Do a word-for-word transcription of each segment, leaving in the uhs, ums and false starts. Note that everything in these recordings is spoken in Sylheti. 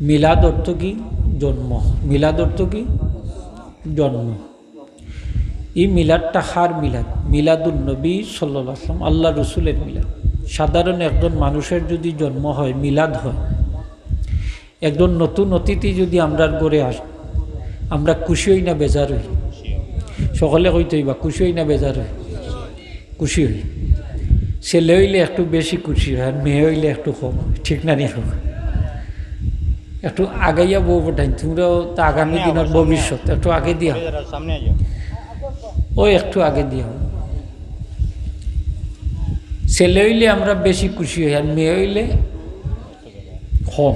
মিলাদ অর্থ কি? জন্ম। মিলাদ অর্থ কি? জন্ম। এই মিলাদটা কার মিলাদ? মিলাদুন নবী সাল্লাল্লাহু আলাইহি ওয়াসাল্লাম, আল্লাহ রসুলের মিলাদ। সাধারণ একজন মানুষের যদি জন্ম হয়, মিলাদ হয়, একজন নতুন অতিথি যদি আমরার ঘরে আসে, আমরা খুশি হই না বেজার হই? সকলে কইতে হইবা, খুশি হই না বেজার হই? খুশি হই। ছেলে হইলে একটু বেশি খুশি হয়, আর মেয়ে হইলে একটু কম হয়, ঠিক না নি? একটু আগাইয়া বউ পাঠাইন, তোমরাও তো আগামী সামনে দিনের আও, সামনে আও। ভবিষ্যৎ, একটু আগে দিয়া। সামনে যাও। ও একটু আগে দিয়া। ছেলে হইলে আমরা বেশি খুশি হই, আর মেয়ে হইলে কম।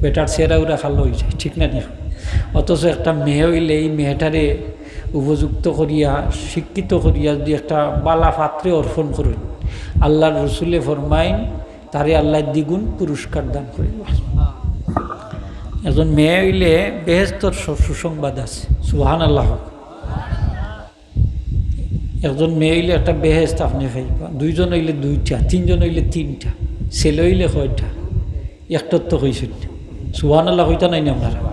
বেটার চেহারা উরা কালো হয়ে যায়, ঠিক না নি? অথচ একটা মেয়ে হইলে এই মেয়েটারে উপযুক্ত করিয়া, শিক্ষিত করিয়া যদি একটা বালা পাত্রে অর্পণ করইন, আল্লাহর রসুলে ফরমাইন, তারে আল্লাহ দ্বিগুণ পুরস্কার দান করিবা। একজন মেয়ে হইলে বেহেস্তর সু-, সুসংবাদ আছে। সুবহানাল্লাহ। একজন মেয়ে হইলে একটা বেহেস্ত আপনি পাইবা, দুইজন হইলে দুইটা, তিনজন হইলে তিনটা, ছেলে হইলে কয়টা? একটার তো কইছেন। সুবহানাল্লাহ কইতা নাই না আপনারা?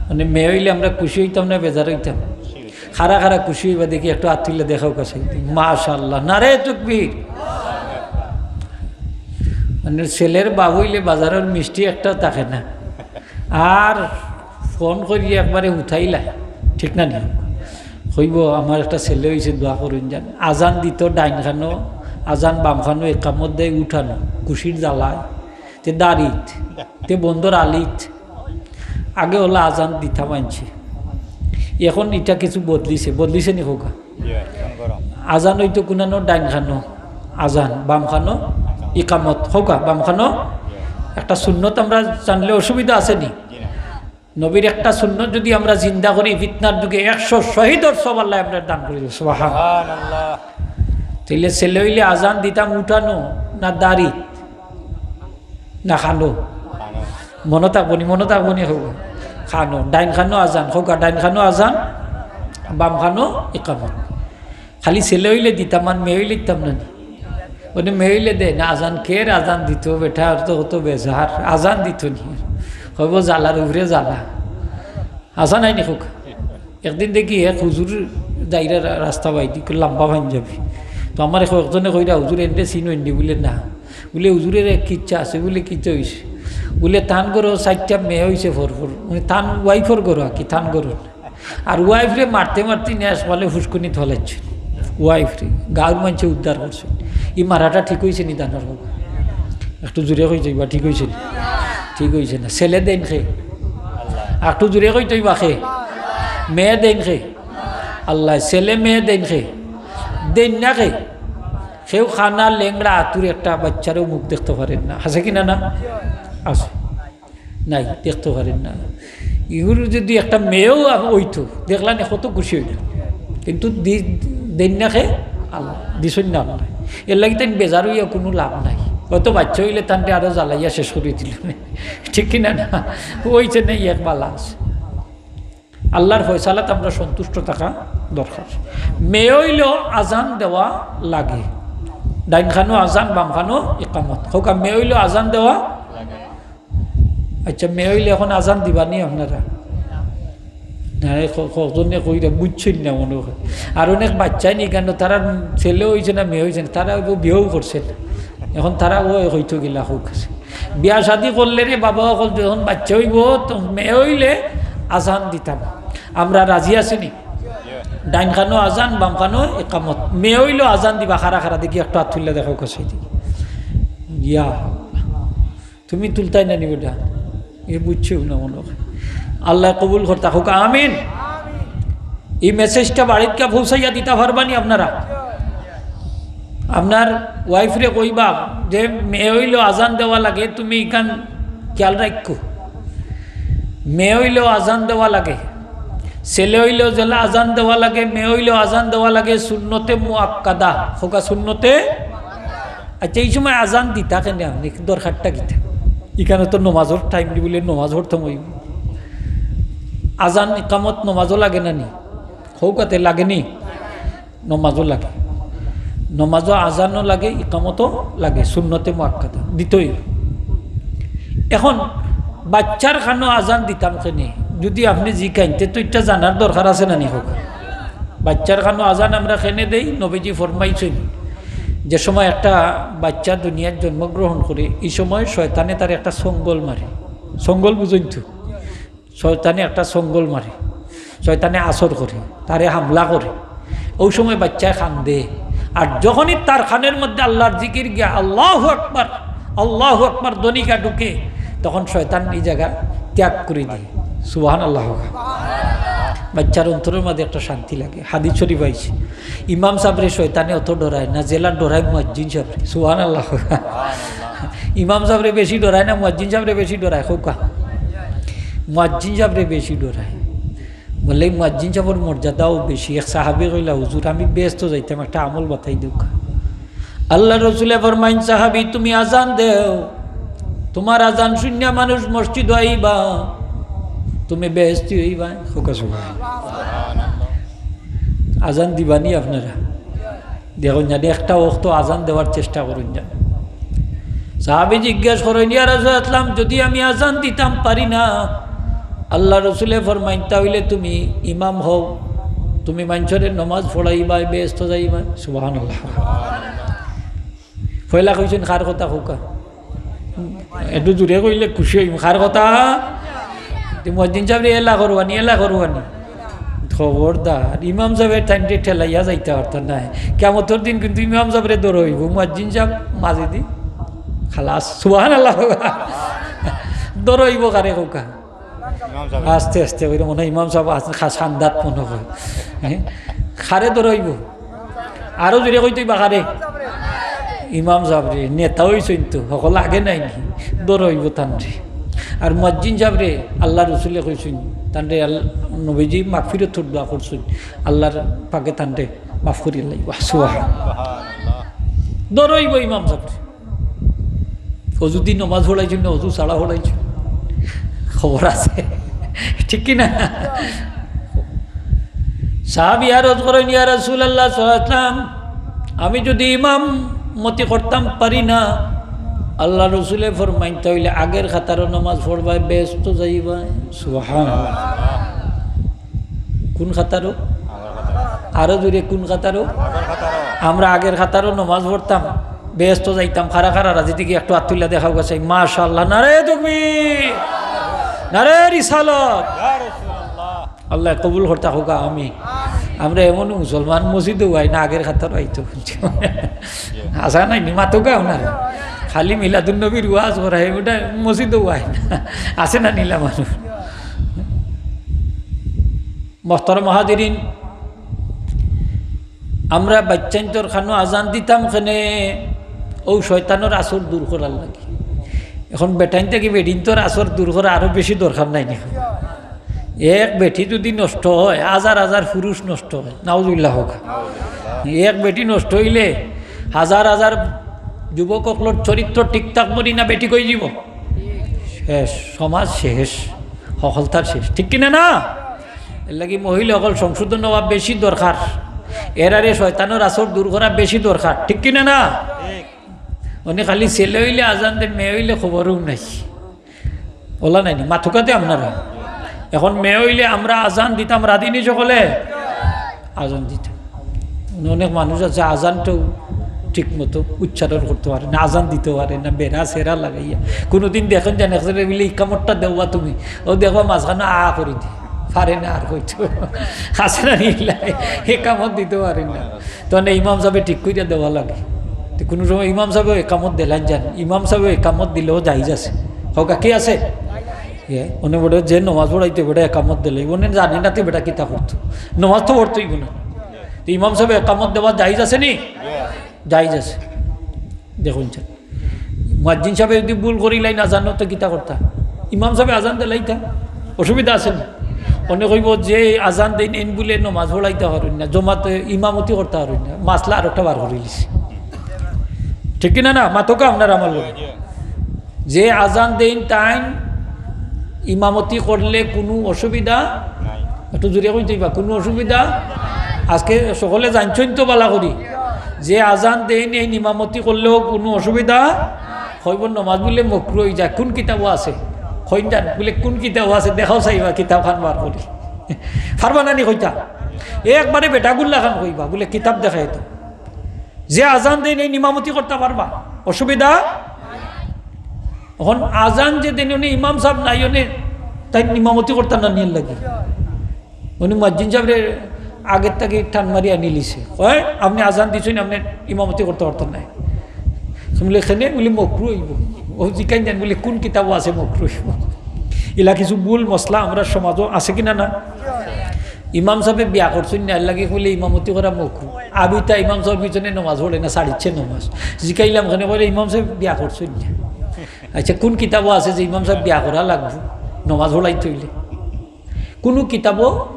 মানে মেয়ে হইলে আমরা খুশি হইতাম না বেজার হইতাম? কারা কারা খুশি হইবা দেখি একটু আত তুলিয়া দেখাও কাছে। মাশাআল্লাহ, নারে তকবীর। মানে ছেলের বাপ হইলে বাজারের মিষ্টি একটাও থাকে না। আর ফোন করিয়া একবারে উঠাইলা, ঠিক না নি? কইবো, "আমার একটা ছেলে হইছে, দোয়া করইন যান।" আজান দিত ডাইন খানো, আজান বাম খানো, একামত দেয় উঠানো, খুশির জ্বালায়। তে দাড়িত, তে বন্দর আলিত। আগে অলা আজান দিতা মানষে, এখন ইটা কিছু বদলিছে, বদলিছে নি কউক্কা? জি ভাই, এখন গরম। আজান হইতো কুনানো ডাইন খানো, আজান বাম খানো, ইকামত কউক্কা বাম খানো। একটা সুন্নত আমরা জানলে অসুবিধা আছে নি? জি না। নবীর একটা সুন্নত যদি আমরা জিন্দা করি, ফিতনার যুগে একশো শহীদর সওয়াব আল্লায় আমরারে দান করি দিবো। সুবহান। সুবহানাল্লাহ। তাইলে ছেলে হইলে আজান দিতাম উঠানো না দাড়িত? না খানো? খানো। মনো থাকবো নি, মনো থাকবো নি কউক্কা? খানো, ডাইন খানো আজান, কউক্কা ডাইন খানো আজান, বাম খানো ইকামত। খালি ছেলে হইলে দিতাম, আর মেয়ে হইলে দিতাম না নি? মানে মেয়ে হইলে দেয় না, আজান কের আজান দিত, বেটা আর তো কত বেজার, আজান দিত নি? কইবো জ্বালার উপরে জ্বালা। আজান আইনি কউক্কা। একদিন দেখি এক হুজুর যাইরা রা-, রাস্তা বাইদি, লম্বা পাঞ্জাবি। তো আমারে কয়েকজনে কইরা, "হুজুর এনরে চিনইন নি?" বুলে, "না।" বুলে, "হুজুরের এক কিচ্ছা আছে।" বুলে, "কিতা হইছে?" বুলে, "তান ঘরো চাইরটা মেয়ে হইছে পরপর।" মানে তান ওয়াইফর ঘরো আর কি, তান ঘরো। আর ওয়াইফরে মারতে মারতে নিয়া আসলে ফুসকুনিত ফালাইছে। ওয়াইফরে গাঁওর মানষে উদ্ধার করছে। ই মারাটা ঠিক হইছে নি দানর বাবা? একটু জোরে কইতে হইবা, ঠিক হইছে নি? ঠিক হইছে না। ছেলে দেইন কে? আর একটু জোরে কইতে হইবা কে? মেয়ে দেইন কে? আল্লায়। ছেলে মেয়ে দেইন কে? দেইন না কে? কেউ কানা লেংড়া আতুর একটা বাচ্চারও মুখ দেখতে পারেন না, আছে কি না? না আছে। নাই, দেখতে পারেন না। ইগুর যদি একটা মেয়েও আ-, হইতো, দেখলা নি কত খুশি হইল। কিন্তু দি-, দেইন না কে? আল্লায়। দিছইন না আল্লায়। এর লাগি তাইন বেজার হইয়া কুনু লাভ নাই। হয়তো বাচ্চা হইলে তানরে আরো জ্বালাইয়া শেষ করি দিল। ঠিক কি না? না? হইছে না, এক বালা আছে। আল্লার ফয়সালাত আমরা সন্তুষ্ট থাকা দরকার। মেয়ে হইলেও আজান দেওয়া লাগে। ডাইন খানো আজান, বাম খানো ইকামত। কউক্কা মেয়ে হইলেও আজান দেওয়া লাগে। আচ্ছা, মেয়ে হইলে এখন আজান দিবা নি আপনারা? না, এই ক-, কজনে কইরা বুঝছইন না মনে হয়। আর অনেক বাচ্চাইন ইখানো, তারার ছেলে হইছে না মেয়ে হইছে না, তারা অউ বিয়াও করছে না। এখন তারা অউ হয়তো গিলা কউক্কা। বিয়া শাদি করলে রে বাবা অকল, যখন বাচ্চা হইবো, তো মেয়ে হইলে আজান দিতাম। আমরা রাজি আছি নি? ডাইন খানো আজান, বাম খানো ইকামত। মেয়ে হইলেও আজান দিবা, কারা কারা দেখি একটু আত তুলিয়া দেখাও কাছে দেখি। ইয়া আল্লাহ। তুমি তুলতায় না নি বেটা? এ বুঝছেও না মনে হয়। আল্লায় কবুল করতা কউক্কা, আমিন। এই মেসেজটা বাড়িত গিয়া পৌঁছাইয়া দিতা পারবা নি আপনারা? আপনার ওয়াইফরে কইবা যে মেয়ে হইলেও আজান দেওয়া লাগে, তুমি ইখান খেয়াল রাখো। মেয়ে হইলেও আজান দেওয়া লাগে, ছেলে হইলেও যেলা আজান দেওয়া লাগে, মেয়ে হইলেও আজান দেওয়া লাগে, সুন্নতে মুআক্কাদা। কউক্কা সুন্নতে। আচ্ছা, এই সময় আজান দিতা কেনে আপনি? দরকারটা কিতা? ইখানো তো নমাজর টাইম নি, বুলে নমাজ পড়তাম অইবো। আজান ইকামত নমাজও লাগে না নি? কউক্কা তে লাগে নি? নমাজও লাগে। নমাজও আজানও লাগে, ইকামতও লাগে, সুন্নতে মুআক্কাদা দিতই। এখন বাচ্চার কানো আজান দিতাম কেনে? যুদি আপনে জিকাইন, তে তো ইটা জানার দরকার আছে না নি? কউক্কা, বাচ্চার কানো আজান আমরা কেনে দেই? নবীজি ফরমাইছইন, যে সময় একটা বাচ্চা দুনিয়াত জন্মগ্রহণ করে, ই সময় শয়তানে তার একটা সঙ্গল মারে। সঙ্গল বুঝইন তো? শয়তানে একটা সঙ্গল মারে, শয়তানে আসর করে, তারে হামলা করে। ওই সময় বাচ্চায় কান্দে, আর যখনই তার কানের মধ্যে আল্লাহর জিকির গিয়া "আল্লাহু আকবার, আল্লাহু আকবার" ধ্বনিটা ঢুকে, তখন শয়তান এই জায়গা ত্যাগ করে দেয়। সুবহানাল্লাহ। বাচ্চার অন্তরের মধ্যে একটা শান্তি লাগে। হাদিস শরীফ আইছে, ইমাম সাবরে শয়তানে অত ডরায় না, যেলা ডরায় মুয়াজ্জিন সাবরে। সুবহানাল্লাহ। ইমাম সাবরে বেশি ডরায় না, মুয়াজ্জিন সাবরে বেশি ডরায়? কউক্কা, মুয়াজ্জিন সাবরে বেশি ডরায়। বলে, মুয়াজ্জিন সাবর মর্যাদাও বেশি। এক সাহাবী কইলা, "হুজুর, আমি বেহেস্তো যাইতাম, একটা আমল বাতাই দেউক্কা।" আল্লাহর রসুলে ফরমাইন, "সাহাবী, তুমি আজান দেও, তুমার আজান শুনিয়া মানুষ মসজিদো আইবা, তুমি বেহেস্তি অইবা।" কউক্কা সুবহানাল্লাহ। আজান দিবানি আপনারা? দেখইন জানি, একটা ওয়াক্ত আজান দেওয়ার চেষ্টা করইন জানি। সাহাবী জিজ্ঞেস করইন, "ইয়া রাসূলুল্লাহ, যুদি আমি আজান দিতাম পারি না?" আল্লাহর রসুলে ফরমাইন, "তা অইলে তুমি ইমাম হও, তুমি মানষরে নমাজ পড়াইবায়, বেহেস্তো যাইবায়।" সুবহানাল্লাহ। পয়লা কইছইন কার কথা কউক্কা? একটু জুরে কইলে খুশি অইমু। কার কথা? তে মুয়াজ্জিন সাবরে এলা করবানি, এলা করবানি। খবরদার, ইমাম সাবর তানরে ঠেলাইয়া যাইতা পারতা নায়। কিয়ামতর দিন কিন্তু ইমাম সাবরে ধরইবো, মুয়াজ্জিন সাব মাঝেদি। খালাস, সুবহানাল্লাহ। ধরইবো কারে কউক্কা? ইমাম সাব। আস্তে আস্তে কইরা মনে হয় ইমাম সাব আস-, খা-, সান্দাত মনে হয়। হ্যাঁ? কারে ধরইবো? আরো জুরে কইতো অইবা কারে? ইমাম সাবরে। নেতা অইছইন তো, হকল আগে নাই নি? ধরইবো তানরে। আর মুয়াজ্জিন সাবরে আল্লাহর রসুলে কইছইন, তানরে আল-, নবীজি মাগফিরতর দোয়া করছইন, আল্লাহর পাকে তানরে মাফ করিয়া লাইবা। সুবহানাল্লাহ। ধরইবো ইমাম সাবরে। অজুদি নমাজ পড়াইছইন না, অজু ছাড়া পড়াইছইন, খবর আছে, ঠিক কি না? সাহাবী আরজ করইন, "ইয়া রাসূলুল্লাহ সাল্লাল্লাহু আলাইহি ওয়াসাল্লাম, আমি যুদি ইমামতি করতাম পারি না, আল্লাহর রসুলে ফরমাইন, তা অইলে আগের কাতারো নমাজ পড়বায়, বেহেস্তো যাইবায়।" সুবহানাল্লাহ। কোন কাতারো? আরো জুরে, কোন কাতারো? আমরা আগের কাতারো নমাজ পড়তাম, বেহেস্তো যাইতাম। কারা কারা রাজি, দেখি একটু আত তুলিয়া দেখাউক্কা চাই। মাশাআল্লাহ, নারায়ে তাকবীর, নারায়ে রিসালত। আল্লায় কবুল করতা কউক্কা, আমিন। আমরা এমন মুসলমান, মসজিদো আই না, আগের কাতারো আইতো। আছা নায় নি, মাতউক্কা আপনারা। খালি মিলাদুন নবীর ওয়াজ করা, ওটা মসজিদো আই না। আছে না নি ইলা মানুষ? মোহতরম হাজিরিন, আমরা বাইচ্চাইন্তর কানো আজান দিতাম কেনে? অউ শয়তানর আসর দূর করার লাগি। এখন বেটাইন থাকি বেটিন্তর আসর দূর করা আরো বেশি দরকার নায় নি? এক বেটি যুদি নষ্ট হয়, হাজার হাজার পুরুষ নষ্ট হয়, নাউজুবিল্লাহ কউক্কা। এক বেটি নষ্ট অইলে হাজার হাজার যুবক অকলর চরিত্র ঠিক থাকবো নি, না বেঠিক অইযিবো? শেষ, সমাজ শেষ, হকলতার শেষ, ঠিক কি না না? এরলাগি মহিলা অকল সংশোধন অওয়া বেশি দরকার, এরারে শয়তানর আসর দূর করা বেশি দরকার, ঠিক কি না না? অনে খালি ছেলে অইলে আজান দে, মেয়ে অইলে খবরও নাই। অলা নায় নি, মাতউক্কা তে আপনারা। এখন মেয়ে অইলে আমরা আজান দিতাম, রাজি নি সকলে? আজান দিতাম। অনেক মানুষ আছে আজানটাও ঠিক মতো উচ্চারণ করতে পারে না, আজান দিতে পারে না, বেড়া সেরা লাগাইয়া। কোনোদিন দেখইন জানি একজনে বলে, "ইকামতটা দেওয়া তুমি", অউ দেখবা মাঝখানো আ করি দি, পারে না আর কইতো। আছে না নি ইলা? ইকামত দিতে পারে না। তো না, ইমাম সাবে ঠিক করিয়া দেওয়া লাগে। তো কোনো সময় ইমাম সাবে ইকামত দিলাইন জানি, ইমাম সাবে ইকামত দিলেও জায়েজ আছে। কউক্কা, কি আছে? ইয়ে, অনে বেটা যে নমাজ পড়াইতো বেটা ইকামত দিলে, অনে জানে না তে বেটা কিতা করতো, নমাজ তো পড়তোউ অইবো না। তো ইমাম সাবে ইকামত দেওয়া জায়েজ আছে নি? জায়েজ আছে। দেখইন চাইন, মুয়াজ্জিন সাবে যুদি ভুল করিলাইন আজানো, তে কিতা করতা? ইমাম সাবে আজান দিলাইতা, অসুবিধা আছে নি? অনে কইবো যে আজান দেইন এইন বুলে নমাজ পড়াইতা পারইন না, জমাতে ইমামতি করতা পারইন না, মাসলা আরোকটা বার করিলিছে। ঠিক কি না না? মাতউক্কা আপনারা আমার লগে। যে আজান দেইন তাইন ইমামতি করলে কুনু অসুবিধা নাই। একটু জুরে কইতে অইবা, কুনু অসুবিধা? আজকে সকলে জানছইন তো ভালা করি, যে আজান দেইন এইন ইমামতি করলেও কুনু অসুবিধা? কইবো নমাজ বুলে মকরু অইযায়, কুন কিতাবো আছে? কইন যান, বুলে, "কুন কিতাবো আছে? দেখাও চাইবা, কিতাব খান বার করি।" পারবা না নি কইতা? একবারে বেটাগুর লাখান কইবা, বুলে, "কিতাব দেখাই তো।" যে আজান দেইন, এইন ইমামতি করতা পারবা? অসুবিধা? অখন আজান যে দেইন, অনে ইমাম সাব নাই, অনে তাইন ইমামতি করতা না নি এরলাগি? অনে মুয়াজ্জিন সাবরে আগের থাকি টান মারি আনিলিছে। কয়, "আপনে আজান দিছইন, আপনে ইমামতি করতা পারতা নায়।" বুলে, "কেনে?" বুলে, "মকরু অইবো।" অউ জিকাইন যান, বুলে, "কুন কিতাবো আছে মকরু অইবো?" ইলা কিছু ভুল মসলা আমরার সমাজো আছে কিনা না? ইমাম সাবে বিয়া করছইন না, এরলাগি কইলে ইমামতি করা মকরু। আবিতা ইমাম সাবর পিছনে নমাজ পড়ে না, ছাড়িছে নমাজ। জিকাইলাম কেনে, কইলে ইমাম সাবে বিয়া করছইন না। আচ্ছা, কুন কিতাবো আছে যে ইমাম সাব বিয়া করা লাগবো নমাজ পড়াইতে অইলে? কুনু কিতাবো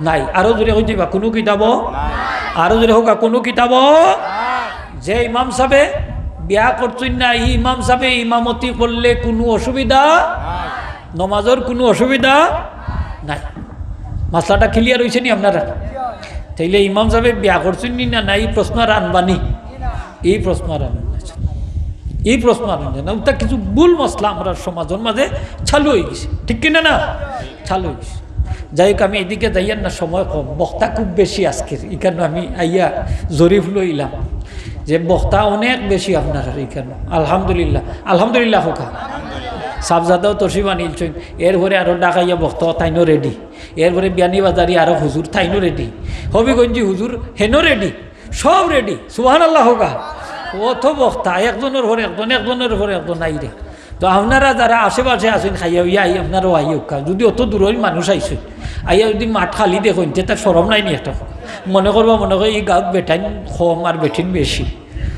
নাই। আরো জোরে কইতে অইবা, কুনু কিতাবো? আরো জোরে কউক্কা, কুনু কিতাবো? যে ইমাম সাবে বিয়া করছইন না, ই ইমাম সাবে ইমামতি করলে কুনু অসুবিধা? নমাজর কুনু অসুবিধা নাই। মাসলাটা clear অইছে নি আপনারার? তাইলে ইমাম সাবে বিয়া করছইন নি না, না, ই প্রশ্ন আর আনবা নি? ই প্রশ্ন আর আনবা না। ই প্রশ্ন আর আনবা না। অটা কিছু ভুল মসলা আমরার সমাজর মাঝে চালু অইগেছে, ঠিক কিনা না? চালু অইগেছে। যাই হউক, আমি এদিকে যাইয়ার না, সময় কম, বক্তা খুব বেশি আজকের, ইখানো আমি আইয়া জরিপ লইলাম যে বক্তা অনেক বেশি আপনারার ইখানো। আলহামদুলিল্লাহ, আলহামদুলিল্লাহ কউক্কা। সাবজাদাও তশরিফ আনিলছইন, এরপরে আরো ঢাকাইয়া বক্তা তাইনও ready, এরপরে বিয়ানীবাজারি আরো হুজুর তাইনও ready, হবিগঞ্জি হুজুর হেনও ready, সব ready। সুবহানাল্লাহ কউক্কা। অত বক্তা, একজনর পর একজন, একজনর পর একজন আইরে। তো আপনারা যারা আশেপাশে আছইন, খাইয়া অইয়া আই, আপনারাও আইউক্কা। যুদি অত দূরর মানুষ আইছইন, আইয়া যুদি মাঠ খালি দেখইন, তে তার শরম নাই নি একটা? মনে করবা, মনে কয় ই গাউত বেটাইন কম আর বেটিন বেশি।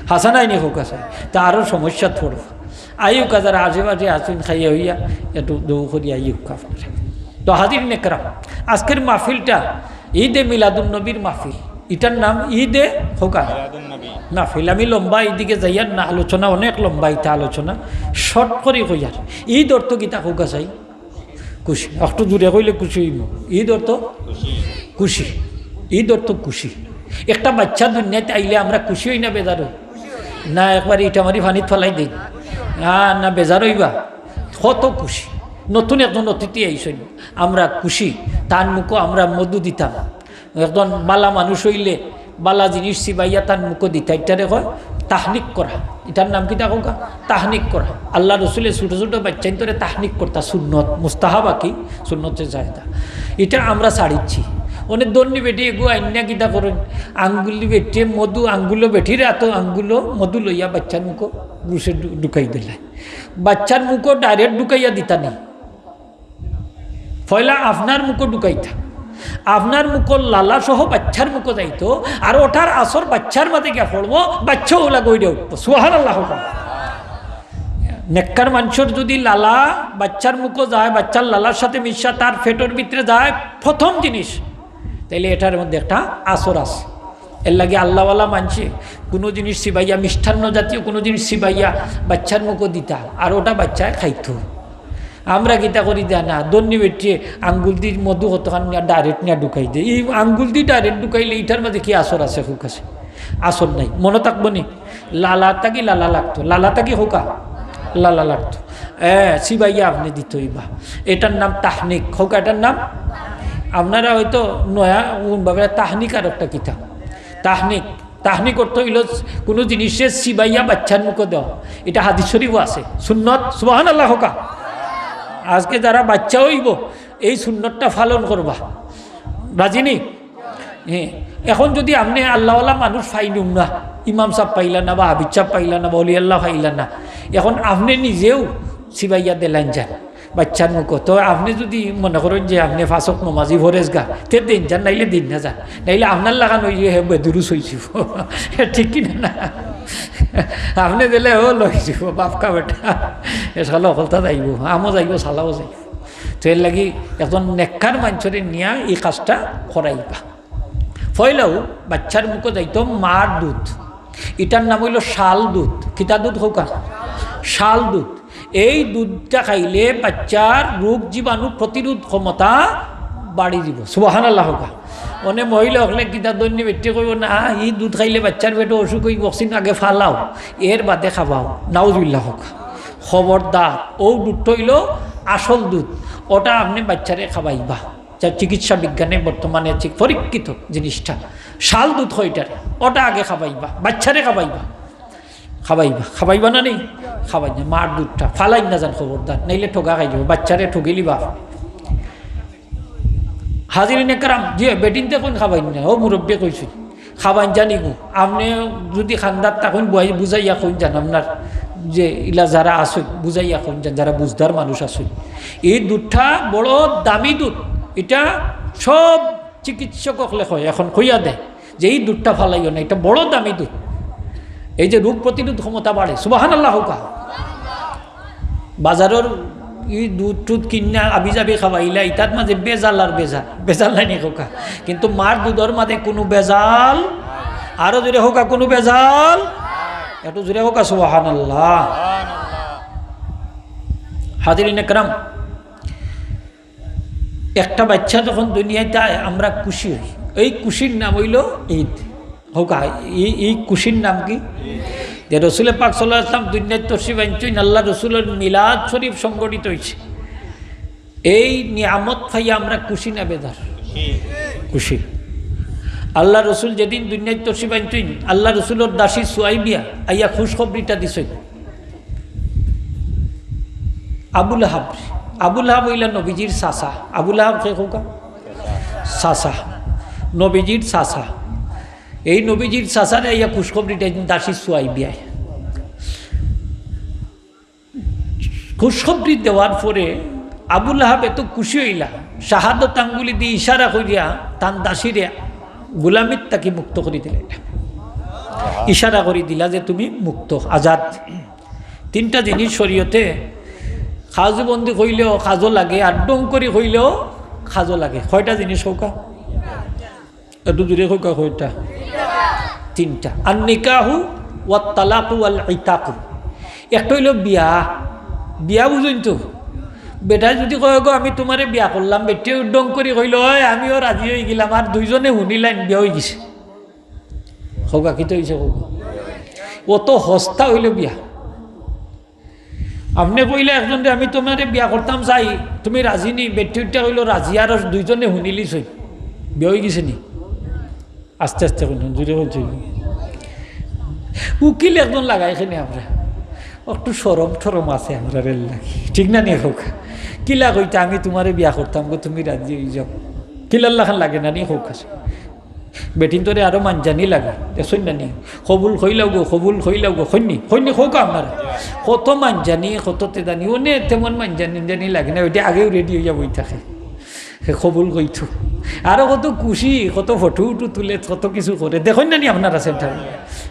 হাছা নায় নি কউক্কা? তে আরো সমস্যাত পড়বা। আইউক্কা, যারা আশেপাশে আছইন, খাইয়া অইয়া একটু দৌ করি আইউক্কা আপনারা। তো হাজিরিন একরাম, আজকের মাহফিলটা ঈদে মিলাদুন নবীর মাহফিল। ইটার নাম ঈদে, কউক্কা, মিলাদুন নবী। মাহফিল। আমি লম্বা এদিকে যাইয়ার না, আলোচনা অনেক লম্বা, ইটা আলোচনা short করি কইয়ার। ঈদ অর্থ কিতা কউক্কা চাই? খুশি। একটু জোরে কইলে খুশি অইমু। ঈদ অর্থ? খুশি। খুশি। ঈদ অর্থ খুশি। একটা বাইচ্চা দুনিয়াত আইলে আমরা খুশি অই না বেজার অই? না, একবারে ইটা মারি পানিত ফালাই দেই। না, না, বেজার অইবা। কত খুশি। নতুন একজন অতিথি আইছইন, আমরা খুশি। তান মুখো আমরা মধু দিতাম। একজন বালা মানুষ অইলে বালা জিনিস চিবাইয়া তান মুখো দিতা, ইটারে কয় তাহনিক করা। ইটার নাম কিতা কউক্কা? তাহনিক করা। আল্লার রসুলে ছোট ছোট বাইচ্চাইন্তরে তাহনিক করতা সুন্নত, মুস্তাহাব আর কি, সুন্নতে জায়েজা। ইটা আমরা ছাড়িছি। অনেক ধনী বেটি এগু আইন্না কিতা করইন, আঙ্গুলি বেটিয়ে মধু, আঙ্গুলো বেটির আতো আঙ্গুলো মধু লইয়া বাইচ্চার মুখো ঘুষে ঢু-, ঢুকাই দিলা। বাইচ্চার মুখো direct ঢুকাইয়া দিতা নি। পয়লা আপনার মুখো ঢুকাইতা, আপনার মুখো লালা সহ বাইচ্চার মুখো যাইতো, আর ওটার আসর বাইচ্চার মাঝে গিয়া পড়বো, বাইচ্চা ওলা গইড়ে উঠবো। সুবহানাল্লাহ কউক্কা। নেককার মানষর যুদি লালা বাইচ্চার মুখো যায়, বাইচ্চার লালার সাথে মিশা তার পেটর ভিতরে যায় প্রথম জিনিস, তাইলে এটার মধ্যে একটা আসর আছে। এরলাগি আল্লাওয়ালা মানষে কুনু জিনিস চিবাইয়া, মিষ্টান্ন জাতীয় কুনু জিনিস চিবাইয়া বাইচ্চার মুখো দিতা, আর ওটা বাইচ্চায় খাইতো। আমরা কিতা করি জানা, ধনী বেটিয়ে আঙ্গুল দি মধু কতখান নিয়া direct নিয়া ঢুকাই দেয়। ই আঙ্গুল দি direct ঢুকাইলে ইটার মাঝে কি আসর আছে? কউক্কা চাই। আসর নাই। মনো থাকবো নি? লালা থাকি লালা লাগতো, লালা থাকি কউক্কা লালা লাগতো। এ, চিবাইয়া আপনে দিতো অইবা। এটার নাম তাহনিক। কউক্কা, এটার নাম? আপনারা হয়তো নয়া কোন ভাবে তাহনিক আর একটা কিতা। তাহনিক, তাহনিক অর্থ অইলো কুনু জিনিসরে চিবাইয়া বাইচ্চার মুখো দেওয়া। ইটা হাদিস শরীফো আছে, সুন্নত। সুবহানাল্লাহ কউক্কা। আজকে যারা বাইচ্চা অইবো, এই সুন্নতটা পালন করবা। রাজি নি? হ্যাঁ, এখন যুদি আপনে আল্লাওয়ালা মানুষ পাইলাম না, ইমাম সাব পাইলা না বা হাফিজ সাব পাইলা না বা অলি আল্লাহ পাইলা না, এখন আপনে নিজেউ চিবাইয়া দিলাইন যান বাইচ্চার মুখো। তো আপনে যুদি মনে করইন যে আপনে পাঁচ ওয়াক্ত নমাজি পরেজগার, তে দিন যান, নাইলে দিন না যান, নাইলে আপনার লাখান অইযিবো, হে বেদুরুস অইযিবো। ঠিক কিনা না? আপনে দিলে ও লইযিবো, বাপকা বেটা। এ শালা হকলতা যাইবো, আমও যাইবো, শালাও যাইবো। তো এরলাগি একজন নেককার মানষরে নিয়া ই কাজটা করাইবা। পয়লাউ বাইচ্চার মুখো যাইতো মার দুধ, ইটার নাম অইলো শাল দুধ। কিতা দুধ কউক্কা? শাল দুধ। এই দুধটা খাইলে বাইচ্চার রোগ জীবাণু প্রতিরোধ ক্ষমতা বাড়ি যিবো। সুবহানাল্লাহ কউক্কা। অনে মহিলা অকলে কিতা ধনী বেটিয়ে কইবো না, ই দুধ খাইলে বাইচ্চার পেটো অসুখ অইবো, অকদিন আগে ফালাও, এর বাদে খাবাও। নাউজুবিল্লাহ কউক্কা। খবরদার, অউ দুধটা অইলো আসল দুধ, ওটা আপনে বাইচ্চারে খাবাইবা। যা চিকিৎসা বিজ্ঞানে বর্তমানে চিক-, পরীক্ষিত জিনিসটা, শাল দুধ কয় ইটারে, ওটা আগে খাবাইবা, বাইচ্চারে খাবাইবা, খাবাইবা, খাবাইবা না নি? খাবাইবা না, মার দুধটা ফালাইন না যান খবরদার, নাইলে ঠগা খাই যাইবা, বাইচ্চারে ঠগিলিবা। হাজিরিন একরাম, জি, বেটিন্তে কইন খাবাইন না, ও মুরব্বী কইছইন, খাবাইন জানি গো। আপনে যুদি খান্দাত থাকইন, বুঝাই-, বুঝাইয়া কইন যান, আপনার যে ইলা যারা আছইন, বুঝাইয়া কইন যান, যারা বুঝদার মানুষ আছইন। এই দুধটা বড় দামি দুধ, ইটা সব চিকিৎসক অকলে কয়, এখন কইয়া দেয় যে এই দুধটা ফালাইও না, ইটা বড় দামি দুধ। এই যে রোগ প্রতিরোধ ক্ষমতা বাড়ে, সুবহানাল্লাহ কউক্কা। বাজারর ই দুধ টুধ কিনা আবি যাবি খাবাইলা, ইতার মাঝে বেজাল আর বেজাল, বেজাল নাই নি কউক্কা। কিন্তু মার দুধর মাঝে কুনু বেজাল, আরো জোরে কউক্কা, কুনু বেজাল, একটু জোরে কউক্কা, সুবহানাল্লাহ। হাজিরিন একরাম, একটা বাইচ্চা যখন দুনিয়াত আয়, আমরা খুশি অই। এই খুশির নাম অইলো ঈদ। কউক্কা, এই, এই খুশির নাম কি? যে রসুলে পাক সাল্লাল্লাহু আলাইহি ওয়াসাল্লাম দুনিয়াত তশরিফ আনছইন, আল্লাহ রসুলর মিলাদ শরিফ সংগঠিত অইছে। এই নিয়ামত পাইয়া আমরা খুশি না বেজার? খুশি। আল্লাহ রসুল যেদিন দুনিয়াত তশরিফ আনছইন, আল্লাহ রসুলর দাসী সুয়াইবিয়া আইয়া খুশখবরিটা দিছইন। আবু লাহাব, আবু লাহাব অইলা নবীজির চাচা। আবু লাহাব কে কউক্কা? চাচা, নবীজির চাচা। এই নবীজির চাচারে আইয়া খুশখবরিটা দিছইন দাসী সুয়াইবিয়ায়। খুশখবরি দেওয়ার পরে আবু লাহাব এত খুশি অইলা, শাহাদত আঙ্গুলি দি ইশারা করিয়া তান দাসীরে গুলামিত থাকি মুক্ত করি দিলা। ইশারা করি দিলা যে তুমি মুক্ত, আজাদ। তিনটা জিনিস শরীয়তে, কাজুবন্দি কইলেও কাজো লাগে, আর ডং করি কইলেও কাজো লাগে। কয়টা জিনিস কউক্কা? একটু জোরে কউক্কা, কয়টা? তিনটা। আন নিকাহু ওয়াত তালাকু ওয়াল ইতাকু। একটা অইলো বিয়া, বিয়া বুঝইন তো? বেটায় যুদি কয়, "গো, আমি তুমারে বিয়া করলাম," বেটিয়ে ডং করি কইলো, "অয়, আমিও রাজি অইগেলাম," আর দুইজনে হুনিলাইন, বিয়া অইগেছে। কউক্কা, কিতা অইছে কউক্কা? অত হস্তা অইলো বিয়া। আপনে কইলা একজনরে, "আমি তুমারে বিয়া করতাম চাই, তুমি রাজি নি?" বেটি উঠিয়া কইলো, "রাজি," আর দুইজনে হুনিলিছইন, বিয়া অইগেছে নি? আস্তে আস্তে কইন, জোরে কইন। উকিল একজন লাগাই কেনে আমরা, একটু শরম টরম আছে আমরার লাগি, ঠিক না নি কউক্কা? কিলা কইতা, "আমি তুমারে বিয়া করতাম গো, তুমি রাজি অইযাও।" কিলার লাখান লাগে না নি কউক্কা? বেটিন্তরে আরো মানজানি লাগে, দেখছইন না নি? "কবুল কইলাও গো, কবুল কইলাও গো," কইন নি, কইন নি কউক্কা আপনারা? কত মানজানি, কত তেদানি, অনে তেমন মানজানি জানি লাগে না, ওইটা আগেউ রেডি অইয়া বই থাকে। হে কবুল কইতো। আরো কত খুশি, কত ফটো উটো তুলে, কত কিছু করে। দেখইন না নি আপনারা সেন্টার?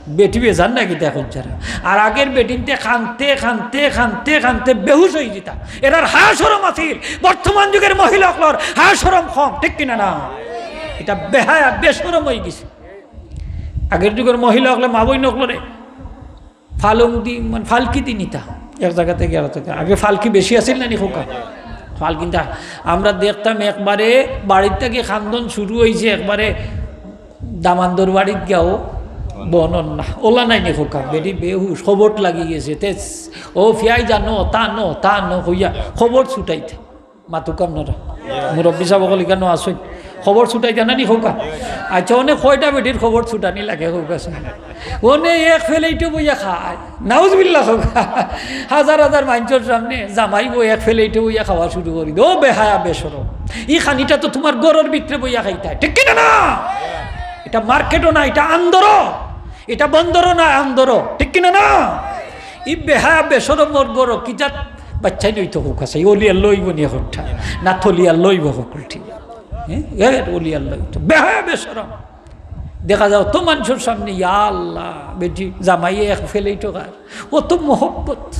বেটি বেজার না কিতা কইন যারা। আর আগের বেটিন্তে কানতে, কানতে, কানতে, কানতে বেহুশ অইযিতা। এরার হায়া শরম আছিল। বর্তমান যুগের মহিলা অকলর হায়া শরম কম, ঠিক কিনা না? ইটা বেহায়া, বেশরম অইগেছে। আগের যুগের মহিলা অকলে, মা বইন অকলরে পালং দি, মানে, ফালকি দি নিতা, এক জাগা থাকি আরক জাগা। আগে ফালকি বেশি আছিল না নি কউক্কা? ফালকি দা, আমরা দেখতাম একবারে বাড়ির থাকি কান্দন শুরু অইছে, একবারে দামান্দর বাড়িত গিয়াও বনর না। অলা নাই নি কউক্কা? বেটি বেহুশ, কবট লাগি গেছে। তে, "ও ফিয়াই জানো, তা নো, তা নো," কইয়া কবট ছুটাইতা। মাতুক্কা আপনারা। মুরব্বি সাব অকল ইখানো আছইন। কবট ছুটাইতা না নি কউক্কা? আচ্ছা, অনে কয়টা বেটির কবট ছুটানি লাগে কউক্কা চাইন? অনে এক প্লেটো বইয়া খায়। নাউজুবিল্লাহ কউক্কা। হাজার হাজার মানষর সামনে জামাই বউ এক প্লেটো বইয়া খাওয়া শুরু করি দেয়। ও বেহায়া বেশরম। ই খানিটা তো তুমার ঘরর ভিতরে বইয়া খাইতায়। ঠিক কিনা না? ইটা মার্কেটো না, ইটা আন্দরো। ইটা বন্দরো না, আন্দরো। ঠিক কিনা না? ই বেহায়া বেশরমর ঘরো কিজাত বাইচ্চাইন অইতো কউক্কা চাইন, অলি আল্লাহ অইবো নি অখটা? না থলি আল্লাহ অইবো হকলটি? হ্যাঁ? এ অলি আল্লাহ অইতো। বেহায়া বেশরম। দেখা যায় অত মানষর সামনে, ইয়া আল্লাহ, বেটি জামাইয়ে এক প্লেটো খার। অত মহব্বত।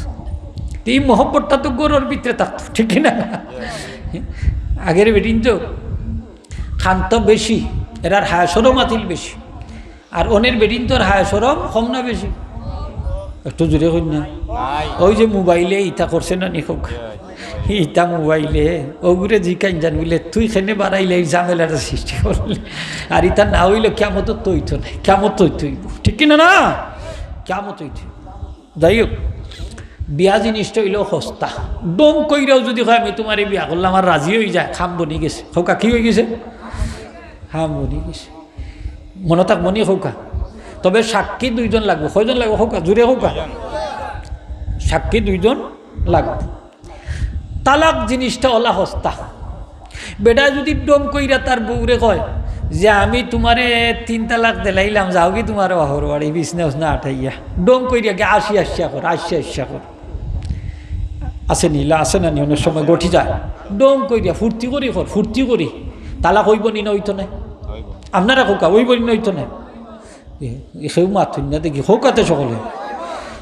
ই মহব্বতটা তো ঘরর ভিতরে থাকতো, ঠিক কিনা? আগের বেটিন তো কানতো বেশি, এরার হায়া শরম আছিল বেশি। আর অনের বেটিন্তর হায়া শরম কম না বেশি? একটু জোরে কইন না। নাই। ওই যে মোবাইলে ইতা করছে না নি কউক্কা? ইতা মোবাইলে, ওগুরে জিকাইন যান বুলে, "তুই কেনে বাড়াইলে এই ঝামেলাটা সৃষ্টি করলে?" আর ইতা না অইলে কিয়ামত তো অইতো নায়, কিয়ামত তো অইতো অইবো। ঠিক কিনা না? কিয়ামত অইতো অইবো। যাই হোক, বিয়া জিনিসটা অইলো হস্তা। ডং কইরাও যুদি কয়, "আমি তুমারে বিয়া করলাম," আর রাজি অইযায়, কাম বনি গেছে। কউক্কা, কি অইগেছে? কাম বনি গেছে। মনো থাকবো নি কউক্কা? তবে সাক্ষী দুইজন লাগবো। কয়জন লাগবো কউক্কা? জুরে কউক্কা। সাক্ষী দুইজন লাগবো। তালাক জিনিসটা অলা হস্তা। বেটায় যুদি ডং কইরা তার বউরে কয় যে, "আমি তুমারে তিন তালাক দিলাইলাম, যাওগি তুমার বাপর বাড়ি, বিছনা উছনা আটাইয়া।" ডং কইরা গিয়া আশি আশা কর, আশি আশা কর। আছে নি, ইলা আছে না নি, অনেক সময় ঘটি যায়। ডং কইরা ফুর্তি করি কর, ফুর্তি করি। তালাক অইবো নি না অইতো নায়? আপনারা কউক্কা, অইবো নি না অইতো নায়? এ, এ কেউ মাতইন না দেখি, কউক্কা তে সকলে।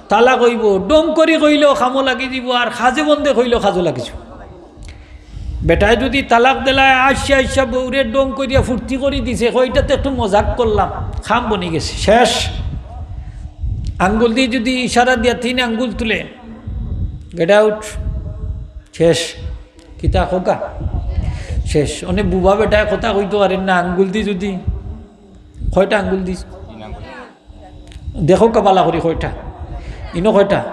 তালাক অইবো, ডং করি কইলেও কামো লাগি দিবো, আর কাজে বন্দে কইলেও কাজো লাগি দিবো। বেটায় যুদি তালাক দিলায়, আশা আশা বউরে ডং করিয়া ফুর্তি করি দিছে, কয়, "ইটাতে একটু মজাক করলাম," কাম বনি গেছে, শেষ। আঙ্গুল দি যুদি ইশারা দিয়া তিন আঙ্গুল তুলে, "Get out," শেষ। কিতা কউক্কা? শেষ। অনে বুবা বেটায় কথা কইতো পারের না, আঙ্গুল দি যুদি কয়টা আঙ্গুল দিস? তিন আঙ্গুল। দেখউক্কা বালা করি কয়টা? ইনো কয়টা?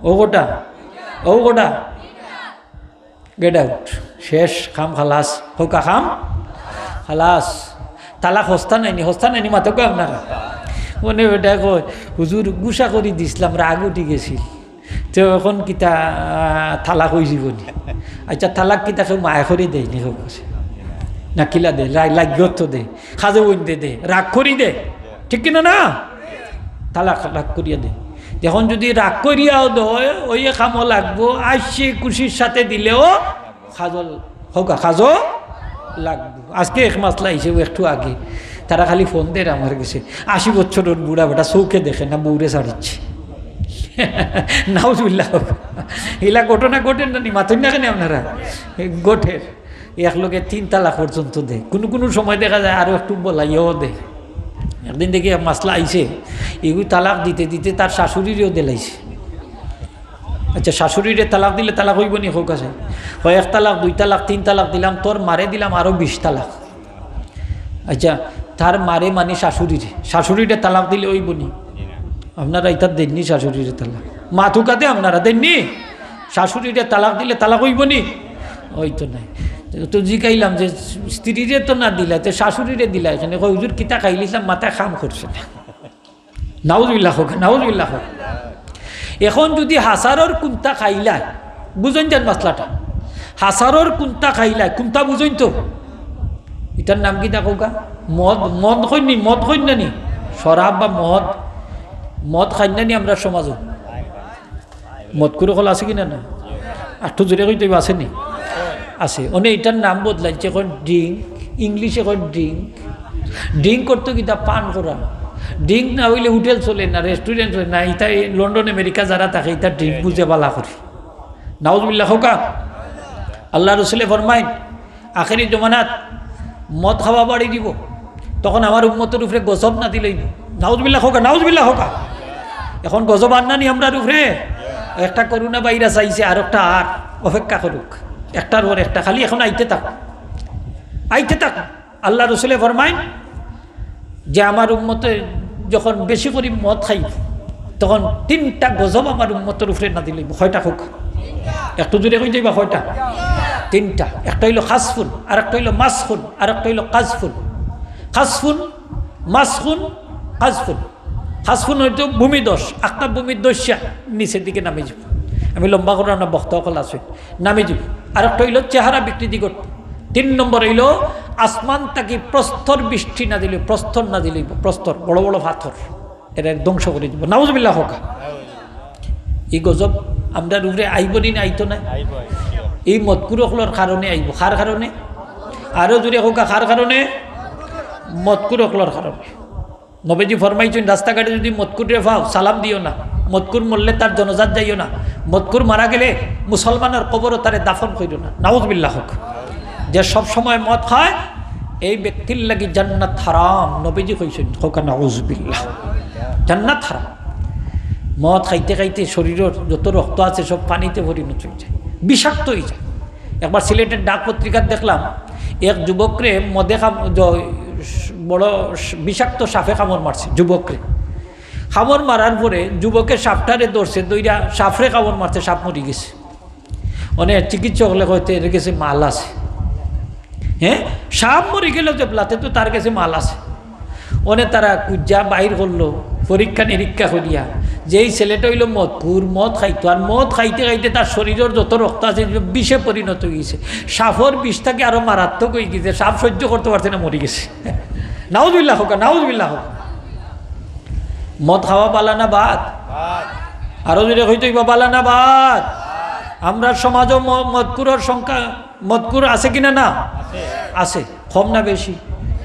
অউ কটা? অউ কটা? Get out। শেষ, কাম খালাস। কউক্কা, কাম খালাস। তালাক হস্তা নায় নি, হস্তা নায় নি, মাতউক্কা আপনারা। অনে বেটায় কয়, "হুজুর, গুসা করি দিছলাম, রাগ উঠি গেছিল।" তে অখন কিতা, আহ, তালাক অইযিবো নি? আইচ্ছা, তালাক কিতা কেউ মায়া করি দেয় নি, কেউ কাছে? না, কিলা দে, রা-, লাগিও তো দে, কাজে বন্দে দে, রাগ করি দে, ঠিক কিনা না? তালাক রাগ করিয়া দে। অখন যুদি রাগ করিয়াও দেয়, অউ কামো লাগবো, হাসি খুশির সাথে দিলেও কাজো কউক্কা, কাজো লাগবো। আজকে এক মাসলা আইছে, অউ একটু আগে, তারা খালি ফোন দের আমার গেছে, আশি বছরর বুড়া বেটা, চউখে দেখে না, বউরে ছাড়িছে। নাউজুবিল্লাহ। ইলা ঘটনা ঘটের না নি, মাতইন না কেনে আপনারা? ঘটের। একলগে তিন তালাক পর্যন্ত দেয়, কুনু কুনু সময় দেখা যায় আরো একটু বলাইয়াও দেয়। একদিন দেখি এক মাসলা আইছে, এগু তালাক দিতে দিতে তার শাশুড়িরেও দিলাইছে। আইচ্ছা, শাশুড়িরে তালাক দিলে তালাক অইবো নি? কউক্কা চাই। কয়, "এক তালাক, দুই তালাক, তিন তালাক দিলাম, তোর মারে দিলাম আরো বিশ তালাক।" আইচ্ছা, তার মারে মানি শাশুড়িরে, শাশুড়িরে তালাক দিলে অইবো নি? আপনারা ইতা দেইন নি শাশুড়িরে তালাক? মাতউক্কা তে আপনারা দেইন নি? শাশুড়িরে তালাক দিলে তালাক অইবো নি? অইতো নায়। তো জিকাইলাম যে স্ত্রীরে তো না দিলা, তে শাশুড়িরে দিলা কেনে? কয়, "হুজুর, কিতা খাইলিছলাম, মাথায় কাম করছে না।" নাউজুবিল্লাহ কউক্কা, নাউজুবিল্লাহ কউক্কা। অখন যুদি হাছারর কুন্তা খাইলায়, বুঝইন যেন মাসলাটা, হাছারর কুন্তা খাইলায়, কুন্তা বুঝইন তো? ইটার নাম কিতা কউক্কা? মদ, মদ কইন নি, মদ কইন না নি? শরাব বা মদ, মদ খাইন না নি আমরার সমাজো? মদখুর অকল আছে কিনা না? আরেকটু জুরে কইতে অইবো, আছে নি? আছে। অনে ইটার নাম বদলাইছে, কইন drink, ইংলিশে কইন drink। Drink অর্থ কিতা? পান করা। Drink না অইলে হোটেল চলে না, restaurant চলে না। ইতা এই লন্ডন, আমেরিকা যারা থাকে, ইতা drink বুঝে বালা করি। নাউজুবিল্লাহ কউক্কা। আল্লার রসুলে ফরমাইন, আখেরি জমানাত মদ খাওয়া বাড়ি দিবো, তখন আমার উম্মতর উপরে গজব নাজিল অইবো। নাউজুবিল্লাহ কউক্কা, নাউজুবিল্লাহ কউক্কা। অখন গজব আর না নি আমরার উপরে? একটা করোনা ভাইরাস আইছে, আর একটা আর অপেক্ষা করুক, একটার পর একটা, খালি অখন আইতে থাক, আইতে থাক। আল্লার রসুলে ফরমাইন যে আমার উম্মতে যখন বেশি করি মদ খাইবো, তখন তিনটা গজব আমার উম্মতর উপরে নাজিল অইবো। কয়টা কউক্কা? একটু জুরে কইন যাইবা কয়টা? তিনটা। একটা অইলো খাসফুন, আরেকটা অইলো মাসখুন, আরেকটা অইলো কাজফুন। খাসফুন, মাসখুন, কাজফুন। খাসফুন অইতো ভূমিধস, একটা ভূমিধসিয়া নিচের দিকে নামি যাইবো। আমি লম্বা করার না, বক্তা অকল আছে, নামি যাইবো। আরেকটা অইলো চেহারা বিকৃতি ঘটবো। তিন নম্বর অইলো আসমান থাকি প্রস্তর বৃষ্টি নাজিল অইবো, প্রস্তর নাজিল অইবো, প্রস্তর, বড় বড় পাথর। এরারে ধ্বংস করি দিবো। নাউজুবিল্লাহ কউক্কা। ই গজব আমরার উপরে আইবো নি না আইতো নায়? আইবো, আইবো। ই মদখুর অকলর কারণে আইবো। কার কারণে? আরো জুরে কউক্কা, কার কারণে? মদখুর অকলর কারণে। নবীজি ফরমাইছইন, রাস্তাঘাটে যুদি মদখুররে পাও, সালাম দিও না। মদখুর মরলে তার জানাজাত যাইও না। মদখুর মারা গেলে মুসলমানর কবরো তারে দাফন কইরো না। নাউজুবিল্লাহ কউক্কা। যে সব সময় মদ খায়, এই ব্যক্তির লাগি জান্নাত হারাম, নবীজি কইছইন, কউক্কা নাউজুবিল্লাহ। জান্নাত হারাম। মদ খাইতে খাইতে শরীরর যত রক্ত আছে সব পানিতে পরিণত অইযায়, বিষাক্ত অইযায়। একবার সিলেটের ডাক পত্রিকাত দেখলাম, এক যুবকরে মদে কাম-, জ-, বড় বিষাক্ত সাপে কামড় মারছে যুবকরে। কামড় মারার পরে যুবকে সাপটারে ধরছে, ধইরা সাপরে কামড় মারছে, সাপ মরি গেছে। অনে চিকিৎসক অকলে কইতে এর গেছে মাল আছে। হ্যাঁ, সাপ মরি গেল যে প্লাতে তো তার গেছে মাল আছে। অনে তারা কুজ্জা বাইর করলো, পরীক্ষা নিরীক্ষা করিয়া, যেই ছেলেটা অইলো মদখুর, মদ খাইতো, আর মদ খাইতে খাইতে তার শরীরর যত রক্ত আছে বিষে পরিণত অই গেছে। সাপর বিষ থাকি আরো মারাত্মক অই গেছে, সাপ সহ্য করতে পারছে না, মরি গেছে। নাউজুবিল্লাহ কউক্কা, নাউজুবিল্লাহ কউক্কা। মদ খাওয়া বালা না বাদ? আরো জোরে কইতে অইবো, বালা না বাদ? আমরার সমাজো ম-, মদখুরর সংখ্যা, মদখুর আছে কিনা না? আছে। কম না বেশি?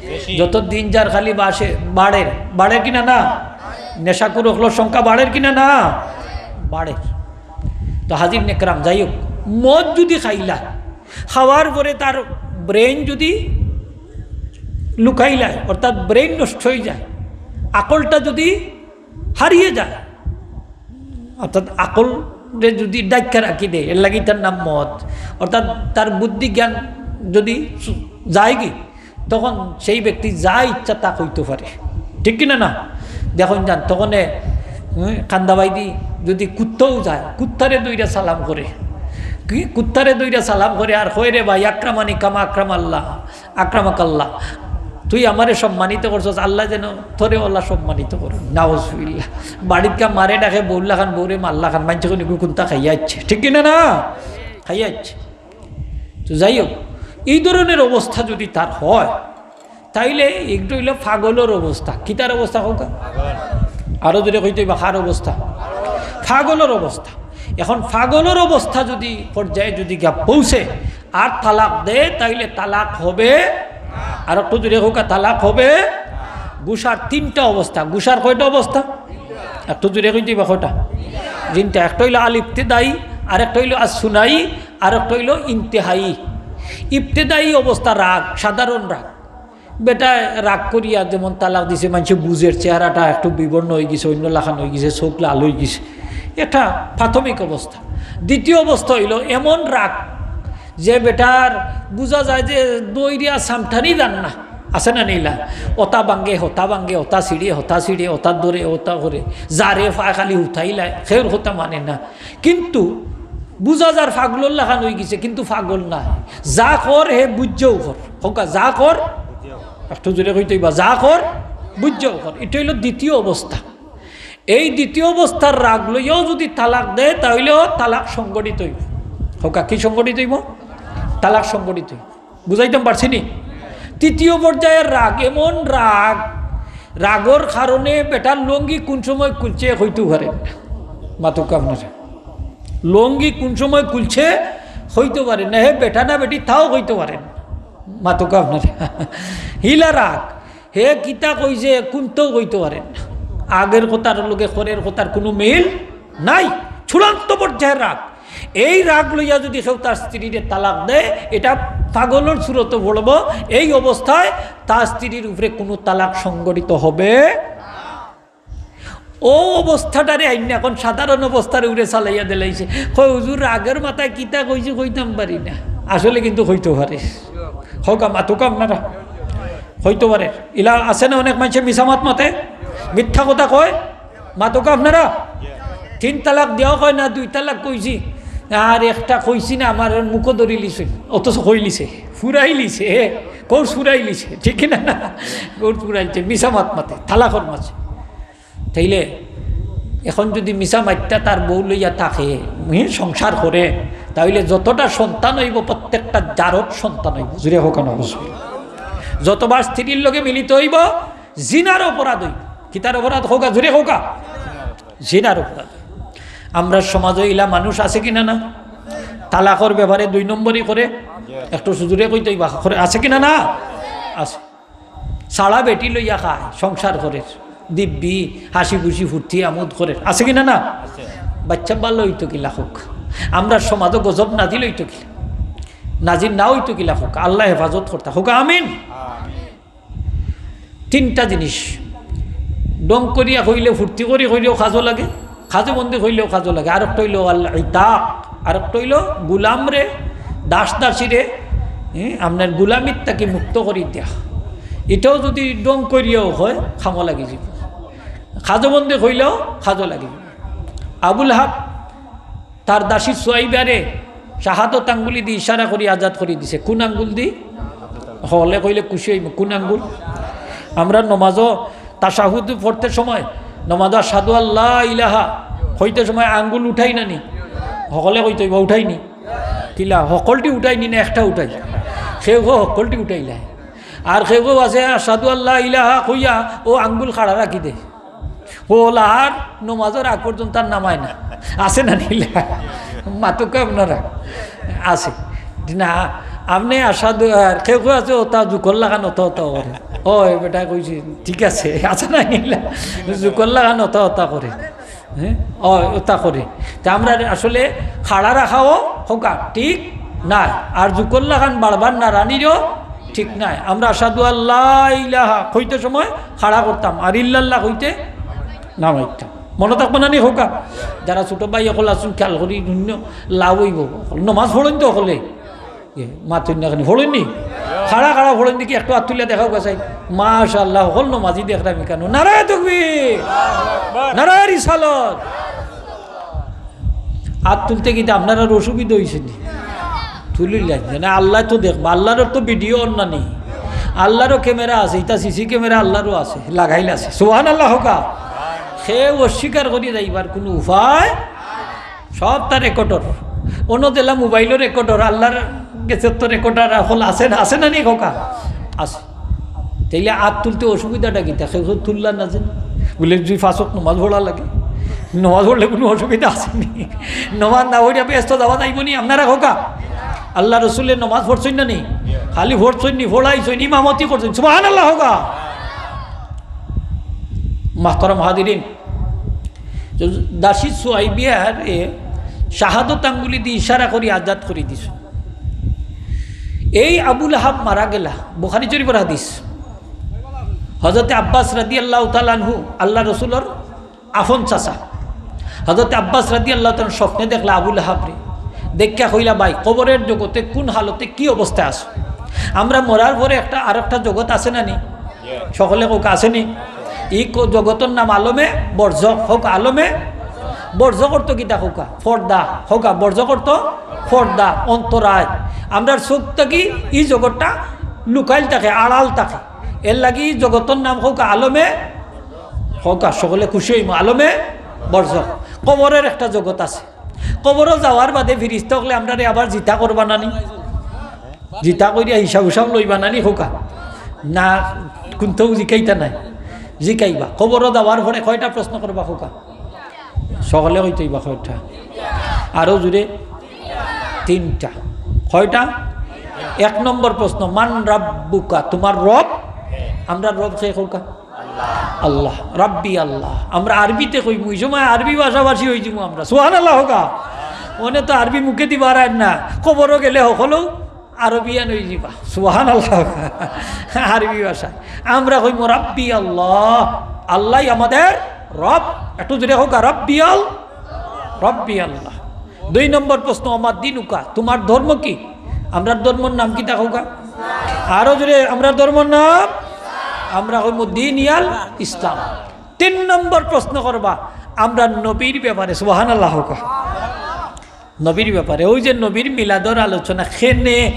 বেশি। যত দিন যার খালি বাড়ের, বাড়ের কিনা না? নেশাখুর অকলর সংখ্যা বাড়ের কিনা না? বাড়ের। তো হাজিরিনে কেরাম, যাই হোক, মদ যুদি খাইলা, খাওয়ার পরে তার brain যুদি লুকাইলায়, অর্থাৎ brain নষ্ট অই যায়, আকলটা যুদি হারিয়ে যায়, অর্থাৎ আকলরে যুদি ডাইক্কা রাখি দেয়, এর লাগি তার নাম মদ, অর্থাৎ তার বুদ্ধি জ্ঞান যুদি যায়গি, তখন সেই ব্যক্তি যা ইচ্ছা তা কইতো পারে, ঠিক কিনা না? দেখইন যান, তখনে, হুম, কান্দাবাইদি যুদি কুত্তাও যায়, কুত্তারে ধইরা সালাম করে, কি কুত্তারে ধইরা সালাম করে আর কয়, "রে ভাই, আকরামানি কামা আকরাম আল্লাহ, আকরামাকাল্লাহ, তুই আমারে সম্মানিত করছস, আল্লায় যেন তোরে অলা সম্মানিত করইন।" নাউজুবিল্লাহ। বাড়িত গিয়া মারে ডাকে, বউর লাখান, বউরে মার লাখান, মানষে কইন, "কুন্তা খাইয়া আইছে", ঠিক কিনা না? খাইয়া আইছে। তো যাই হোক, এই ধরনের অবস্থা যুদি তার হয়, তাইলে একটু অইলো পাগলর অবস্থা। কিতার অবস্থা কউক্কা? আরো জোরে কইতে অইবো, কার অবস্থা? পাগলর অবস্থা। এখন পাগলর অবস্থা যুদি পর্যায়ে যুদি গিয়া পৌঁছে আর তালাক দেয়, তাইলে তালাক হবে। আর একটু জোরে কউক্কা, তালাক হবে। গুছার তিনটা অবস্থা। গুছার কয়টা অবস্থা? একটু জোরে কইতে অইবো কয়টা? তিনটা। একটা অইলো আল ইবতেদায়ী, আর একটা অইলো আস সুনাই, আর একটা অইলো ইন্তেহাই। ইবতেদায়ী অবস্থা রাগ, সাধারণ রাগ। বেটায় রাগ করিয়া যেমন তালাক দিছে, মানষে বুঝের চেহারাটা একটু বিবর্ণ অই গেছে, অন্য লাখান অই গেছে, চউখ লাল অই গেছে, এটা প্রাথমিক অবস্থা। দ্বিতীয় অবস্থা অইলো এমন রাগ যে বেটার বুঝা যায় যে দইরিয়া সামঠানি যার না, আছে না নি ইলা? অতা ভাঙ্গে, হতা ভাঙ্গে, অতা ছিড়ে, হতা ছিড়ে, অতা ধরে, অতা করে, যারে পায় খালি হুতাইলায়, কেউর কথা মানে না। কিন্তু বুঝা যার পাগলর লাখান অই গেছে, কিন্তু পাগল নায়। যা কর হে বুঝিয়াউ কর। কউক্কা, যা কর, একটু জোরে কইতে অইবা, যা কর বুঝিয়াউ কর। এটা অইলো দ্বিতীয় অবস্থা। এই দ্বিতীয় অবস্থার রাগ লইয়াও যুদি তালাক দেয়, তাইলেও তালাক সংঘটিত অইবো। কউক্কা, কি সংঘটিত অইবো? তালাক সংঘটিত অইবো। বুঝাইতাম পারছি নি? তৃতীয় পর্যায়ের রাগ, এমন রাগ, রাগর কারণে বেটার লুঙ্গি কুন সময় খুলছে কইতেও পারে না। মাতউক্কা আপনারা, লুঙ্গি কুন সময় খুলছে কইতেও পারে না, হে বেটা না বেটি তাও কইতেও পারে না। মাতউক্কা আপনারা, হিলা রাগ, হে কিতা কইছে কুন্তাও কইতেও পারে না। আগের কথার লগে পরের কথার কুনু মিল নাই, চূড়ান্ত পর্যায়ের রাগ। এই রাগ লইয়া যুদি কেউ তার স্ত্রীরে তালাক দেয়, এটা পাগলর সুরত পড়বো। এই অবস্থায় তার স্ত্রীর উপরে কুনু তালাক সংঘটিত হবে। ও অবস্থাটারে আইন না, এখন সাধারণ অবস্থার উপরে চালাইয়া দিলাইছে। কয়, "হুজুর, রাগর মাথায় কিতা কইছি কইতাম পারি না।" আসলে কিন্তু কইতেও পারে। কউক্কা, মাতউক্কা আপনারা, কইতেও পারে। ইলা আছে না অনেক মানষে মিছা মাত মাতে, মিথ্যা কথা কয়, মাতউক্কা আপনারা? তিন তালাক দেওয়া কয় না, দুই তালাক কইছি, আর একটা কইছি না, আমার মুখো ধরিলিছে, অথচ কইলিছে, ফুরাইলিছে, হে, কোর্স ফুরাইলিছে, ঠিক কিনা না? কোর্স ফুরাইলিছে, মিছা মাত মাতে, তালাকর মাঝে। তাইলে এখন যুদি মিছা মাইত্তা তার বউ লইয়া থাকে, হুম, সংসার করে, তাইলে যতটা সন্তান অইবো, প্রত্যেকটা জারত সন্তান অইবো। জোরে কউক্কা না, বুঝবি? যতবার স্ত্রীর লগে মিলিত অইবো, জিনার অপরাধ অইবো। কিতার অপরাধ? কউক্কা, জোরে কউক্কা। জিনার অপরাধ। আমরার সমাজো ইলা মানুষ আছে কিনা না? তালাকর ব্যাপারে দুই নম্বরি করে, একটু জোরে কইতে অইবা, করে, আছে কিনা না? আছে। ছাড়া বেটি লইয়া খায়, সংসার করের, দিব্যি, হাসি খুশি, ফুর্তি, আমোদ করের, আছে কিনা না? আছে। বাইচ্চা ভালা অইতো কিলা কউক্কা, আমরার সমাজো গজব নাজিল অইতো কিলা, নাজিল না অইতো কিলা কউক্কা, আল্লায় হেফাজত করতা কউক্কা, আমিন। তিনটা জিনিস। ঢং করিয়া কইলে, ফুর্তি করি কইলেও কাজো লাগে, কাজে বন্দি কইলেও কাজো লাগে। আরেকটা অইলো আল ইতাক, আরেকটা অইলো গুলামরে, দাস দাসীরে, হুম, আপনার গুলামির থাকি মুক্ত করি দেওয়া। এটাও যুদি ঢং করিয়াও হয়, কামো লাগি যাইবো। খাজো বন্দে কইলেও খাজো লাগে। আবু লাহাব তার দাসী সুয়াইবারে শাহাদত আঙ্গুলি দি ইশারা করি আজাদ করি দিছে। কোন আঙ্গুল দি? হকলে কইলে খুশি অইমু। কোন আঙ্গুল? আমরা নমাজও তাশাহুদ পড়তে সময়, নমাজও আশহাদু আল্লা ইলাহা কইতে সময় আঙ্গুল উঠাই না নি? হকলে কইতে অইবো, উঠাই নি? কিলা, হকলটি উঠাই নি না একটা উঠাই? কেউ কেউ হকলটি উঠাইলায়। আর কেউ কেউ আছে আশহাদু আল্লা ইলাহা কইয়া ও আঙ্গুল খাড়া রাখি দেয়। ও লাহার নমাজর আগ পর্যন্ত আর নামায় না। আছে না নি? মাতুক্কা আপনারা। আছে। না, আপনে আশহাদু, আর কেউ কেউ আছে ওতা জুকর লাখান ওতা ওতা করে। ওই বেটা কইছি, ঠিক আছে, আছে না নি? জুকর লাখান ওতা ওতা করে। হ্যাঁ? ও, ওতা করে। তে আমরা আসলে খাড়া রাখাও কউক্কা ঠিক নায়, আর জুকর লাখান বারবার নাড়ানিরও ঠিক নায়। আমরা আশহাদু আল্লা ইলাহা কইতে সময় খাড়া করতাম, আর ইল্লাল্লাহ কইতে নামাইতাম। মনো থাকবো না নি কউক্কা? যারা ছোট ভাই অকল আছইন, খেয়াল করি, হুনো, লাভ অইবো। নমাজ পড়ইন তো অকলে। এ, মাতইন না কেনে? পড়ইন নি? খাড়া খাড়া পড়ইন দেখি, একটু আত তুলিয়া দেখাউক্কা চাই। মাশাআল্লাহ, হকল নমাজি দেখরাম ইখানো। নারায়ে তাকবীর, নারায়ে রিসালত। আত তুলতে কিন্তু আপনারার অসুবিধা অইছে নি? তুলিলাইন না, আল্লায় তো দেখবা, আল্লারও তো ভিডিও অন না নি, আল্লারও ক্যামেরা আছে, ইতা সিসি ক্যামেরা আল্লারও আছে, লাগাইল আছে। সুবহানাল্লাহ কউক্কা। কেউ অস্বীকার করি যাইবার কুনু উপায়, সব তার রেকর্ডর। অনো দিলা মোবাইলর রেকর্ডর, আল্লার গেছে তো রেকর্ডর হকল আছে না, আছে না নি কউক্কা? আছে। তাইলে আত তুলতে অসুবিধাটা কিতা? কেউ কেউ তুললা না যে, বুলে, "জি, পাঁচ ওয়াক্ত নমাজ পড়া লাগে, নমাজ পড়লে কুনু অসুবিধা আছে নি? নমাজ না পড়িয়া বেহেস্তো যাওয়া যাইবো নি?" আপনারা কউক্কা, আল্লার রসুলে নমাজ পড়ছইন না নি? খালি পড়ছইন নি, পড়াইছইন, ইমামতি করছইন। সুবহানাল্লাহ কউক্কা। মাহতারাম হাজিরিন, তো দাসী সুয়াইবিয়ারে শাহাদত আঙ্গুলি দি ইশারা করি আজাদ করি দিছে। এই আবু লাহাব মারা গেলা, বুখারী শরীফর হাদিস। হযরতে আব্বাস রাদিয়াল্লাহু তাআলা আনহু, আল্লার রসুলর আফন চাচা, হযরতে আব্বাস রাদিয়াল্লাহু তাআলা স্বপ্নে দেখলা আবু লাহাবরে, দেখিয়া কইলা, "ভাই, কবরের জগতে কুন হালতে কি অবস্থায় আছো?" আমরা মরার পরে একটা, আরেকটা জগৎ আছে না নি? হকলে কউক্কা, আছে নি? ই ক-, জগতর নাম আলমে বরজখ। কউক্কা, আলমে বরজখ অর্থ কিতা কউক্কা? পর্দা। কউক্কা, বরজখ অর্থ পর্দা, অন্তরায়। আমরার চউখ থাকি ই জগতটা লুকাইল থাকে, আড়াল থাকে। এরলাগি ই জগতর নাম কউক্কা আলমে, কউক্কা, হকলে খুশি অইমু, আলমে বরজখ। কবরের একটা জগৎ আছে। কবরো যাওয়ার বাদে ফিরিস্তা অকলে আমরারে আবার জিতা করবা না নি? জিতা করিয়া হিসাব উসাব লইবা না নি কউক্কা? না, কুন্তাউ জিকাইতা নায়, জিকাইবা। কবরো যাওয়ার পরে কয়টা প্রশ্ন করবা কউক্কা? হকলে কইতে অইবা কয়টা? আরো জুরে? তিনটা। কয়টা? এক নম্বর প্রশ্ন, "মান রাব্বুকা?" তুমার রব? আমরার রব কে কউক্কা? আল্লাহ। রাব্বি আল্লাহ। আমরা আরবিতে কইমু, ই সময় আরবি ভাষাভাষী অইযিমু আমরা। সুবহানাল্লাহ কউক্কা। অনে তো আরবি মুখেদি বারায় না, কবরো গেলে হকলেউ আরবিয়ান অইযিবা। সুবহানাল্লাহ কউক্কা। আরবি ভাষা। আমরা কইমু, "রাব্বি আল্লাহ।" আল্লাহই আমাদের রব। একটু জুরে কউক্কা, "রাব্বি আল-, রাব্বি আল্লাহ।" দুই নম্বর প্রশ্ন, "ওমা দীনুকা?" তুমার ধর্ম কি? আমরার ধর্মর নাম কিতা কউক্কা? আরো জুরে, আমরার ধর্মর নাম? আমরা কইমু দীন ইয়াল ইসলাম। তিন নম্বর প্রশ্ন করবা আমরার নবীর ব্যাপারে। সুবহানাল্লাহ কউক্কা। নবীর ব্যাপারে, ওই যে নবীর মিলাদর আলোচনা, কেনে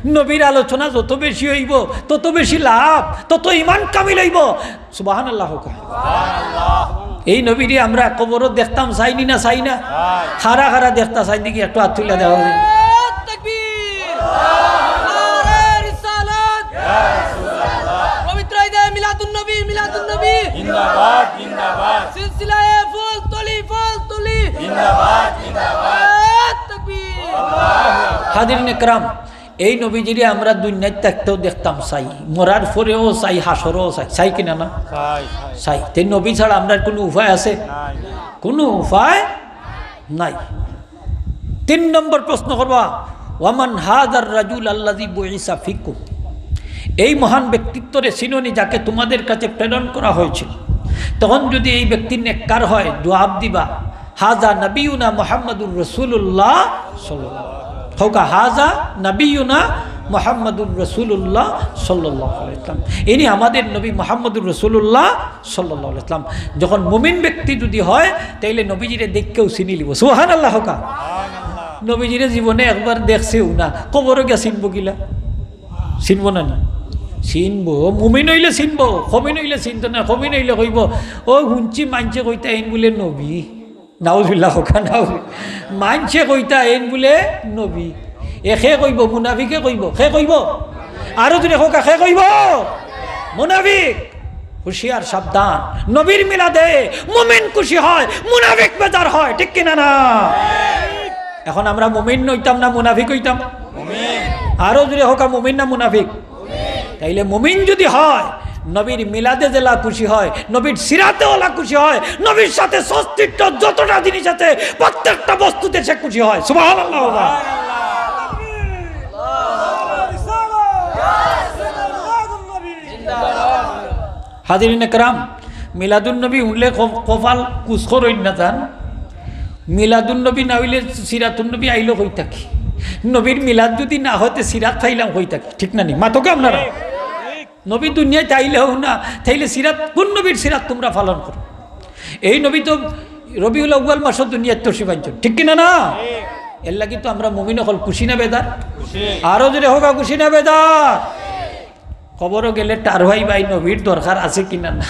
নবীর আলোচনা যত বেশি অইবো, তত বেশি লাভ, তত ইমান কামিল অইবো। সুবহানাল্লাহ কউক্কা। এই নবীরে আমরা কবরো দেখতাম চাই নি না চাই না? কারা কারা দেখতা চাই দেখি একটু আত তুলিয়া দেখাও। তাকবীর! নারায়ে রিসালাত! পবিত্র ঈদে মিলাদুন নবী, মিলাদুন নবী! জিন্দাবাদ, জিন্দাবাদ! সিলসিলায়ে ফুলতলি, ফুলতলি! জিন্দাবাদ, জিন্দাবাদ! তাকবীর! হাজিরিন একরাম, এই নবীজিরে আমরা দুনিয়াত থাকতেও দেখতাম চাই, মরার পরেও চাই, হাশরও চাই, চাই কিনা না? চাই, চাই। চাই। তে নবী ছাড়া আমরার কুনু উপায় আছে? নাই। কুনু উপায় নাই। তিন নম্বর প্রশ্ন করবা, "ওয়ামান হাযার রাজুল আল্লাযী বুইসা ফিকুম?" এই মহান ব্যক্তিত্বরে চিনো নি, যাকে তোমাদের কাছে প্রেরণ করা হয়েছিল। তখন যদি এই ব্যক্তি নেককার হয়, জবাব দিবা, "হাযা নাবিয়ুনা মুহাম্মাদুর রাসূলুল্লাহ সাল্লাল্লাহু আলাইহি ওয়াসাল্লাম।" কউক্কা, "হাযা নাবিয়ুনা মুহাম্মাদুর রাসূলুল্লাহ সাল্লাল্লাহু আলাইহি ওয়াসাল্লাম। ইনি আমাদের নবী মুহাম্মাদুর রাসূলুল্লাহ সাল্লাল্লাহু আলাইহি ওয়াসাল্লাম। যখন মুমিন ব্যক্তি যদি হয়, তাইলে নবীজিরে দেখকেউ চিনিলিবো। সুবহানাল্লাহ কউক্কা। নবীজিরে জীবনে একবার দেখছেউ না, কবরো গিয়া চিনবো কিলা? চিনবো না নি? চিনবো। মুমিন অইলে চিনবো, মুমিন অইলে চিনতো না। মুমিন অইলে কইবো, "ও হুনছি মাইনষে কইতা এইন বুলে নবী।" নাউজুবিল্লাহ কউক্কা, নাউজুবিল্লাহ। মাইনষে কইতা এইন বুলে নবী। এ কে কইবো? মুনাফিকে কইবো। কে কইবো? আরো জোরে কউক্কা, কে কইবো? মুনাফিক। হুঁশিয়ার, সাবধান। নবীর মিলাদে মুমিন খুশি হয়, মুনাফিক বেজার হয়, ঠিক কিনা না? এখন আমরা মুমিন অইতাম না মুনাফিক অইতাম? আরো জোরে কউক্কা, মুমিন না মুনাফিক? তাইলে মুমিন যদি হয়, নবীর মিলাদে যেলা খুশি হয়, নবীর সিরাতে ওলা খুশি হয়, নবীর সাথে সংশ্লিষ্ট যতটা জিনিস আছে, প্রত্যেকটা বস্তুতে সে খুশি হয়। সুবহানাল্লাহ। হাজিরিন একরাম, মিলাদুন নবী হুনলে কফ-, কপাল কুচকরইন না যান। মিলাদুন নবী না অইলে সিরাতুন নবী আইলো কই থাকি? নবীর মিলাদ যদি না অয় তে সিরাত পাইলাম কই থাকি? ঠিক না নি? মাতউক্কা আপনারা। নবী দুনিয়াত আইলেউ না, তাইলে সিরাত, কুন নবীর সিরাত তুমরা পালন করো? এই নবী তো রবিউল আউয়াল মাসো দুনিয়াত তশরিফ আনছইন, ঠিক কিনা না? এরলাগি তো আমরা মুমিন অকল খুশি না বেজার? আরো জোরে কউক্কা, খুশি না বেজার? কবরো গেলে টের পাইবায় নবীর দরকার আছে কিনা না।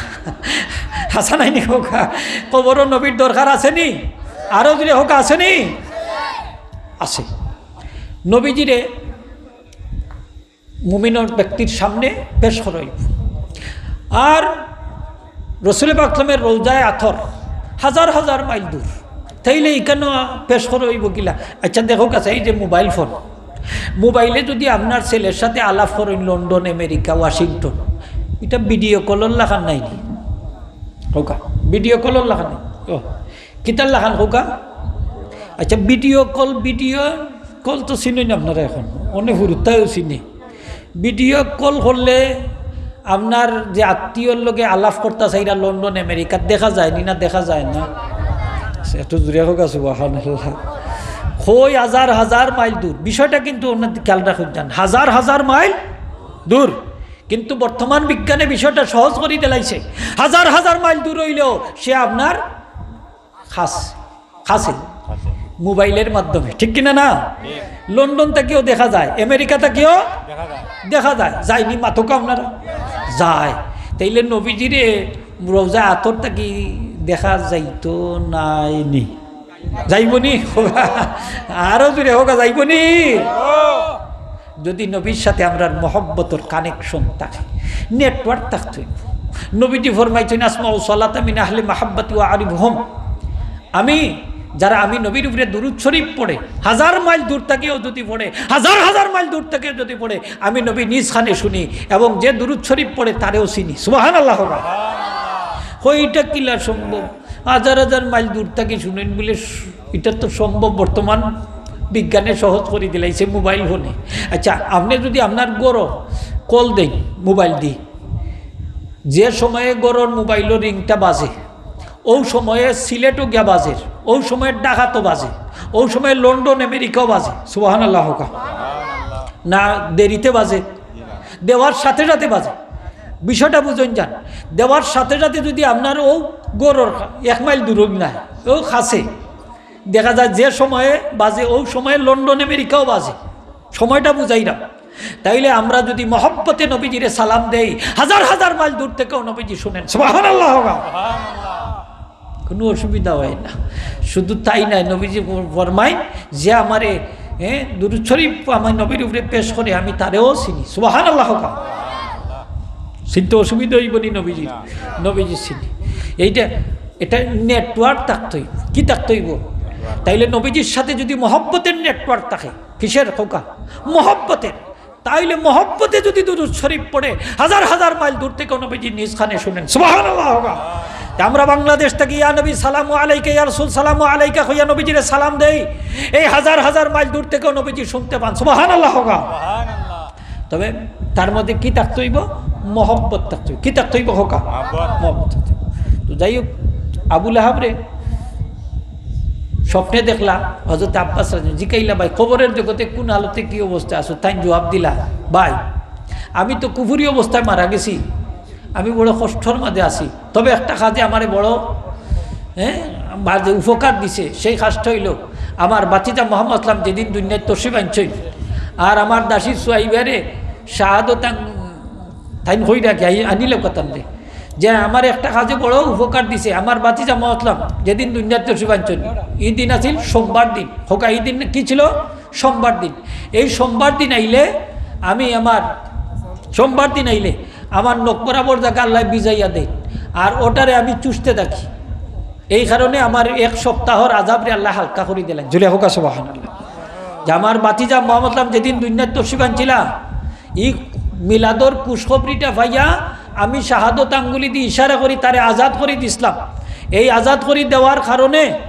হাছা নায় নি কউক্কা? কবরো নবীর দরকার আছে নি? আরো জোরে কউক্কা, আছে নি? আছে। নবীজিরে মুমিন ব্যক্তির সামনে পেশ করা অইবো। আর রসুল পাক সাল্লামের রওজায়ে আতহর হাজার হাজার মাইল দূর, তাইলে ইখানো পেশ করা অইবো কিলা? আচ্ছা, দেখউক্কা, এই যে মোবাইল ফোন, মোবাইলে যদি আপনার ছেলের সাথে আলাপ করইন লন্ডন, আমেরিকা, ওয়াশিংটন, ইটা ভিডিও কলর লাখান নায় নি? কউক্কা, ভিডিও কলর লাখান নায়? ও, কিতার লাখান কউক্কা? আচ্ছা, ভিডিও কল, ভিডিও কল তো চিনইন আপনারা, এখন অনেক হুরুতায়ও চিনে। ভিডিও কল করলে আপনার যে আত্মীয়র লগে আলাপ করতা চাইরা লন্ডন, আমেরিকাত, দেখা যায় নি না? দেখা যায় না? একটু জোরে কউক্কা, সুবহানাল্লাহ। কই হাজার হাজার মাইল দূর। বিষয়টা কিন্তু অনেক খেয়াল রাখইন যান, হাজার হাজার মাইল দূর। কিন্তু বর্তমান বিজ্ঞানে বিষয়টা সহজ করি দিলাইছে। হাজার হাজার মাইল দূর অইলেও সে আপনার কাছে, কাছে, মোবাইলের মাধ্যমে, ঠিক কিনা না? লন্ডন থাকিও দেখা যায়, আমেরিকা থাকিও দেখা যায়। যায় নি? মাতউক্কা আপনারা। যায়। তাইলে নবীজিরে রওজায়ে আতহর থাকি দেখা যাইতো নায় নি? যাইবো নি? আরো জোরে কউক্কা, যাইবো নি? যদি নবীর সাথে আমরার মহব্বতর কানেকশন থাকে, নেটওয়ার্ক থাকতে অইবো। নবীজি ফরমাইছইন, "আসমা ও সালাতা মিন আহলে মাহাব্বতি ওয়া আরিফ হোম।" আমি, যারা আমি নবীর উপরে দুরুদ শরীফ পড়ে, হাজার মাইল দূর থাকিও যদি পড়ে, হাজার হাজার মাইল দূর থাকিও যদি পড়ে, আমি নবী নিজ কানে শুনি, এবং যে দুরুদ শরীফ পড়ে তারেও চিনি। সুবহানাল্লাহ কউক্কা। কই, ইটা কিলা সম্ভব? হাজার হাজার মাইল দূর থাকি শুনইন বুলে, ইটা তো সম্ভব, বর্তমান বিজ্ঞানে সহজ করি দিলাইছে মোবাইল ফোনে। আচ্ছা, আপনে যদি আপনার ঘরো কল দেইন মোবাইল দি, যে সময়ে ঘরর মোবাইলর রিংটা বাজে, অউ সময়ে সিলেটো গিয়া বাজের, অউ সময়ে ঢাকাতো বাজে, অউ সময়ে লন্ডন, আমেরিকাও বাজে। সুবহানাল্লাহ কউক্কা। না দেরিতে বাজে? দেওয়ার সাথে সাথে বাজে। বিষয়টা বুঝইন যান, দেওয়ার সাথে সাথে যদি আপনার অউ ঘরর এক মাইল দূরও নায়, অউ কাছে, দেখা যায় যে সময়ে বাজে, অউ সময়ে লন্ডন, আমেরিকাও বাজে। সময়টা বুঝাইরাম। তাইলে আমরা যদি মহব্বতে নবীজিরে সালাম দেই, হাজার হাজার মাইল দূর থাকিও নবীজি শুনেন। সুবহানাল্লাহ কউক্কা। কুনু অসুবিধা অয় না। শুধু তাই নায়, নবীজি ফরমাইন যে আমারে, হ্যাঁ, দুরুদ শরীফ আমার নবীর উপরে পেশ করে, আমি তারেও চিনি। সুবহানাল্লাহ কউক্কা। চিনতে অসুবিধা অইবো নি নবীজি? নবীজি চিনি। এইটা, এটা নেটওয়ার্ক থাকতে অইবো। কি থাকতে অইবো? তাইলে নবীজির সাথে যদি মহব্বতের নেটওয়ার্ক থাকে, কিসের কউক্কা? মহব্বতের। তাইলে মহব্বতে যদি দুরুদ শরীফ পড়ে, হাজার হাজার মাইল দূর থাকিও নবীজি নিজ কানে শুনেন। সুবহানাল্লাহ কউক্কা। তে আমরা বাংলাদেশ থাকি ইয়া নবী সালামু আলাইকা, ইয়া রাসূল সালামু আলাইকা কইয়া নবীজিরে সালাম দেই, এই হাজার হাজার মাইল দূর থাকিও নবীজি শুনতে পান। সুবহানাল্লাহ কউক্কা। তবে তার মধ্যে কি থাকতে অইবো? মহব্বত থাকতে অইবো। কি থাকতে অইবো কউক্কা? মহব্বত। মহব্বত থাকতে অইবো। তো যাই হোক, আবু লাহাবরে স্বপ্নে দেখলা হযরত আব্বাস রাদিয়াল্লাহু আনহু, জিকাইলা, "ভাই, কবরের জগতে কোন হালতে কি অবস্থা আছো?" তাইন জবাব দিলা, "ভাই, আমি তো কুফুরি অবস্থায় মারা গেছি, আমি বড় কষ্টর মাঝে আছি, তবে একটা কাজে আমারে বড়, হ্যাঁ, বাজে উপকার দিছে। সেই কাজটা অইলো, আমার ভাতিজা মোহাম্মদ আসলাম যেদিন দুনিয়াত তশরিফ আনছইন, আর আমার দাসী সুয়াইবারে শাহাদত আং-, তাইন কই রাখি, আই-, আনিলে কথা দে, যে আমার একটা কাজে বড় উপকার দিছে, আমার ভাতিজা মোহাম্মদ আসলাম যেদিন দুনিয়াত তশরিফ আনছইন, ই দিন আছিল সোমবার দিন।" কউক্কা, ই দিন কি ছিল? সোমবার দিন। এই সোমবার দিন আইলে আমি আমার, সোমবার দিন আইলে আমার নখ বরাবর জাগা আল্লায় ভিজাইয়া দেইন, আর ওটারে আমি চুষতে থাকি। এই কারণে আমার এক সপ্তাহর আজাবরে আল্লায় হালকা করি দিলাইন। জুরে কউক্কা সুবহানাল্লাহ। যে আমার ভাতিজা মোহাম্মদ আসলাম যেদিন দুনিয়াত তশরিফ আনছিলা, ই মিলাদর খুশখবরিটা পাইয়া আমি শাহাদত আঙ্গুলি দি ইশারা করি তারে আজাদ করি দিছলাম। এই আজাদ করি দেওয়ার কারণে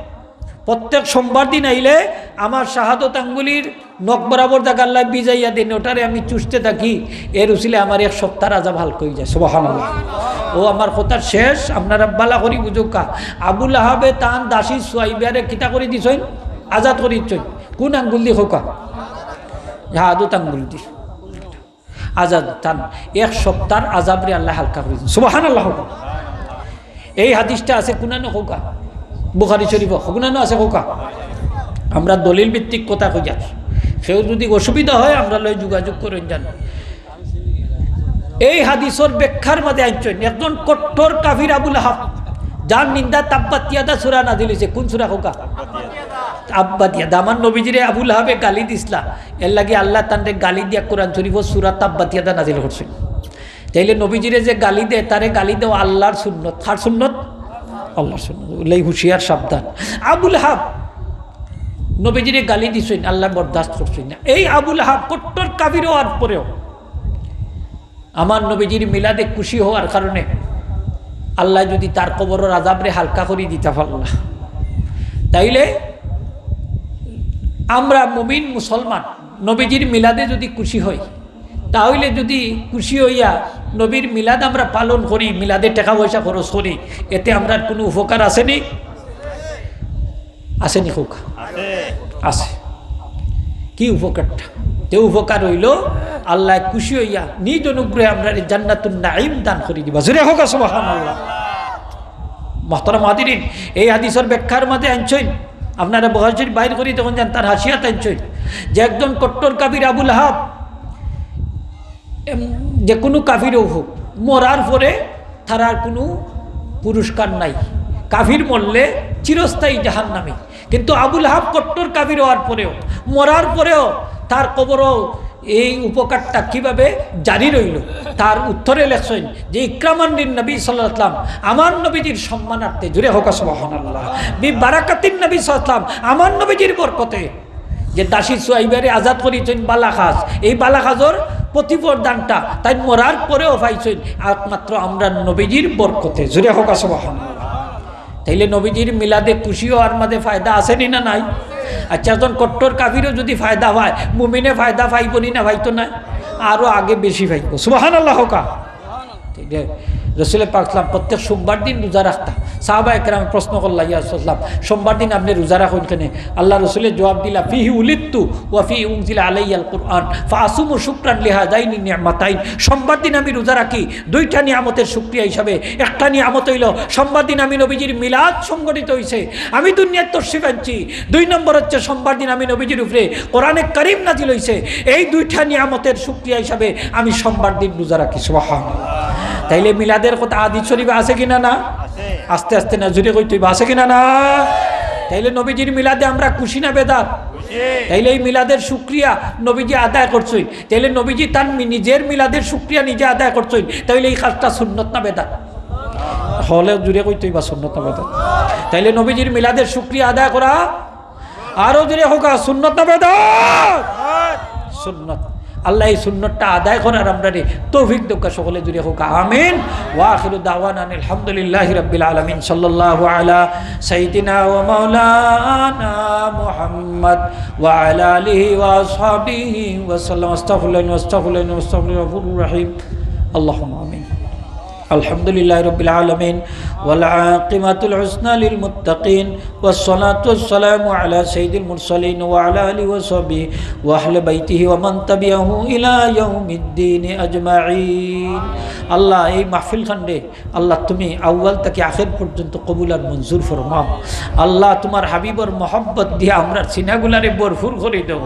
প্রত্যেক সোমবার দিন আইলে আমার শাহাদত আঙ্গুলির নখ বরাবর জাগা আল্লায় ভিজাইয়া দেইন, ওটারে আমি চুষতে থাকি, এর উসিলে আমার এক সপ্তাহর আজাব হালকা অই যায়। সুবহানাল্লাহ। ও আমার কথা শেষ, আপনারা ভালা করি বুঝউক্কা। আবু লাহাবে তান দাসী সুয়াইবারে কিতা করি দিছইন? আজাদ করি দিছইন। কোন আঙ্গুল দি কউক্কা? শাহাদত আঙ্গুল দি। আজাদ তান এক সপ্তাহর আজাবরে আল্লায় হালকা করি দিছইন। সুবহানাল্লাহ। এই হাদিসটা আছে কুনানো কউক্কা? বুখারী শরীফো। কুনানো আছে কউক্কা? আমরা দলিল ভিত্তিক কথা কইয়ার। কেউ যদি অসুবিধা হয়, আমরার লগে যোগাযোগ করইন যান। এই হাদিসর ব্যাখ্যার মাঝে আনছইন, একজন কট্টর কাফির আবু লাহাব, যার নিন্দা তাব্বাত ইয়াদা সূরা নাজিল অইছে। কোন সূরা কউক্কা? তাব্বাত ইয়াদা। আমার নবীজিরে আবু লাহাবে গালি দিছলা, এর লাগি আল্লায় তানরে গালি দিয়া কোরআন শরীফো সূরা তাব্বাত ইয়াদা নাজিল করছইন। তাইলে নবীজিরে যে গালি দেয়, তারে গালি দেওয়া আল্লার সুন্নত। কার সুন্নত? আল্লার সুন্নত। অউ লাগি হুঁশিয়ার, সাবধান। আবু লাহাব নবীজিরে গালি দিছইন, আল্লায় বরদাস্ত করছইন না। এই আবু লাহাব কট্টর কাফির অওয়ার পরেও আমার নবীজির মিলাদে খুশি অওয়ার কারণে আল্লায় যদি তার কবরর আজাবরে হালকা করি দিতা পারলা, তাইলে আমরা মুমিন মুসলমান নবীজির মিলাদে যদি খুশি হই, তাহলে যদি খুশি অইয়া নবীর মিলাদ আমরা পালন করি, মিলাদে টেকা পয়সা খরচ করি, এতে আমরার কুনু উপকার আছেনি? আছেনি কউক্কা? আছে। কি উপকারটা? যে উপকার অইলো, আল্লায় খুশি অইয়া নিজ অনুগ্রহে আমরারে জান্নাতুন নাঈম দান করি দিবা। জুরে কউক্কা সুবহানাল্লাহ। মুহতারাম হাজিরিন, এই হাদিসর ব্যাখ্যার মাঝে আনছইন, আপনারা বুখারী শরীফ বাইর করি তখন যান, তার হাশিয়াত আনছইন যে একজন কট্টর কাফির আবু লাহাব, এম, যে কুনু কাফিরও হউক, মরার পরে তার আর কুনু পুরস্কার নাই। কাফির মরলে চিরস্থায়ী জাহান্নামী। কিন্তু আবু লাহাব কট্টর কাফির অওয়ার পরেও, মরার পরেও তার কবরো এই উপকারটা কিভাবে জারি রইলো? তার উত্তরে লেখছইন যে, ইকরামান লিন নবী সাল্লাল্লাহু আলাইহি ওয়াসাল্লাম, আমার নবীজির সম্মানার্থে, জুরে কউক্কা সুবহানাল্লাহ, বি বারাকাতিন নবী সাল্লাল্লাহু আলাইহি ওয়াসাল্লাম, আমার নবীজির বরকতে যে দাসী সুয়াইবারে আজাদ করিছইন বালা কাজ, এই বালা কাজর প্রতিফলদানটা তাইন মরার পরেও পাইছইন একমাত্র আমরার নবীজির বরকতে। জুরে কউক্কা সুবহানাল্লাহ। তাইলে নবীজির মিলাদে খুশি অওয়ার মাঝে ফায়দা আছেনি না নাই? আচ্ছা, একজন কট্টর কাফিরও যদি ফায়দা পায়, মুমিনে ফায়দা পাইবোনি না পাইতো না? আরো আগে বেশি পাইবো। সুবহানাল্লাহ কউক্কা। ঠিক আছে? রসুল পাক সাল্লাম প্রত্যেক সোমবার দিন রোজা রাখতা। সাহাবা একরামে প্রশ্ন করলা, "ইয়া রাসূলুল্লাহ, সোমবার দিন আপনে রোজা রাখইন কেনে?" আল্লার রসুলে জবাব দিলা, "ফিহি উলিদতু ওয়া ফিহি উনজিলা আলাইয়াল কুরআন, ফাআসুমু শুকরান লিহাদাইনি নি'মাতাইন।" সোমবার দিন আমি রোজা রাখি দুইটা নিয়ামতের শুকরিয়া হিসাবে। একটা নিয়ামত অইলো সোমবার দিন আমি নবীজির মিলাদ সংঘটিত অইছে, আমি দুনিয়াত তশরিফ আনছি। দুই নম্বর হচ্ছে সোমবার দিন আমি নবীজির উপরে কোরআনে কারীম নাজিল অইছে। এই দুইটা নিয়ামতের শুকরিয়া হিসাবে আমি সোমবার দিন রোজা রাখি। সুবহানাল্লাহ। তাইলে মিলাদের কথা হাদিস শরীফে আছে কিনা না? আস্তে আস্তে না, জুরে কইতে অইবো, আছে কিনা না? তাইলে নবীজির মিলাদে আমরা খুশি না বেজার? তাইলে এই মিলাদের শুকরিয়া নবীজি আদায় করছইন। তাইলে নবীজি তান মি-, নিজের মিলাদের শুকরিয়া নিজে আদায় করছইন। তাইলে এই কাজটা সুন্নত না বেদাত? হকলে জুরে কইতে অইবা সুন্নত না বেদাত? তাইলে নবীজির মিলাদের শুকরিয়া আদায় করা, আরো জুরে কউক্কা, সুন্নত না বেদাত? সুন্নত। আল্লায় এই সুন্নতটা আদায় করার আমরারে তৌফিক দেউক্কা, সকলে জুরে কউক্কা, আমিন। ওয়া আখিরু দাওয়ানা আনিল হামদুলিল্লাহি রাব্বিল আলামিন। সাল্লাল্লাহু আলা সাইয়্যিদিনা ওয়া মাওলানা মুহাম্মদ ওয়া আলা আলিহি ওয়া আসহাবিহি ওয়া সাল্লাম। আস্তাগফিরুল্লাহ, আস্তাগফিরুল্লাহ, আস্তাগফিরুল্লাহ, গফুরুর রহিম। আল্লাহুম্মা আমিন। الحمد لله رب العالمين، والعاقبة الحسنى للمتقين، والصلاة والسلام على سيد المرسلين وعلى آله وصحبه وأهل بيته ومن تبعه إلى يوم الدين أجمعين. আল্লাহ, এই মাহফিল খানরে আল্লাহ, তুমি আউয়াল থাকি আখের পর্যন্ত কবুল আর মঞ্জুর ফরমাও। আল্লাহ, তুমার হাবিবর মহব্বত দিয়া আমরার সিনাগুলারে ভরপুর করি দেও।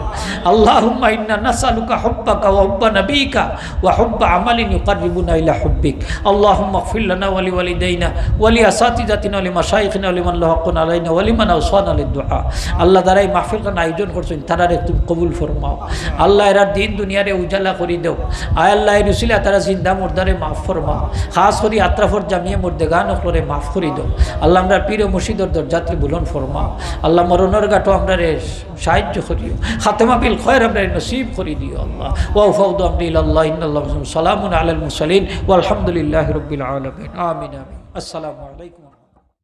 اللهم إنا نسألك حبك وحب نبيك وحب عمل يقربنا إلى حبك. اللهم اغفر لنا ولوالدينا ولأساتذتنا ولمشايخنا ولمن له حق علينا ولمن أوصانا للدعاء. আল্লাহ, যারা এই মাহফিল খান আয়োজন করছইন, তারারে তুমি কবুল ফরমাও। আল্লাহ, এরার দিন দুনিয়ারে উজালা করি দেও। আয় আল্লাহ, এর উসিলা তারা জিন্দা মুর্দারে মাফ ফরমাও। খাস করি আতরাফর জামিয়া মুর্দেগান অকলরে মাফ করি দেও। আল্লাহ, আমরার পীর ও মুর্শিদর দরজাতরে বুলন্দ ফরমাও। আল্লাহ, মরণর ঘাটো আমরারে সাহায্য করিও। খাতেমা বিল খয়ের আমরারে নসিব করি দিও আল্লাহ। وأفوض أمري إلى الله إن الله بصير. سلام على المرسلين والحمد لله رب العالمين. آمين، آمين. السلام عليكم.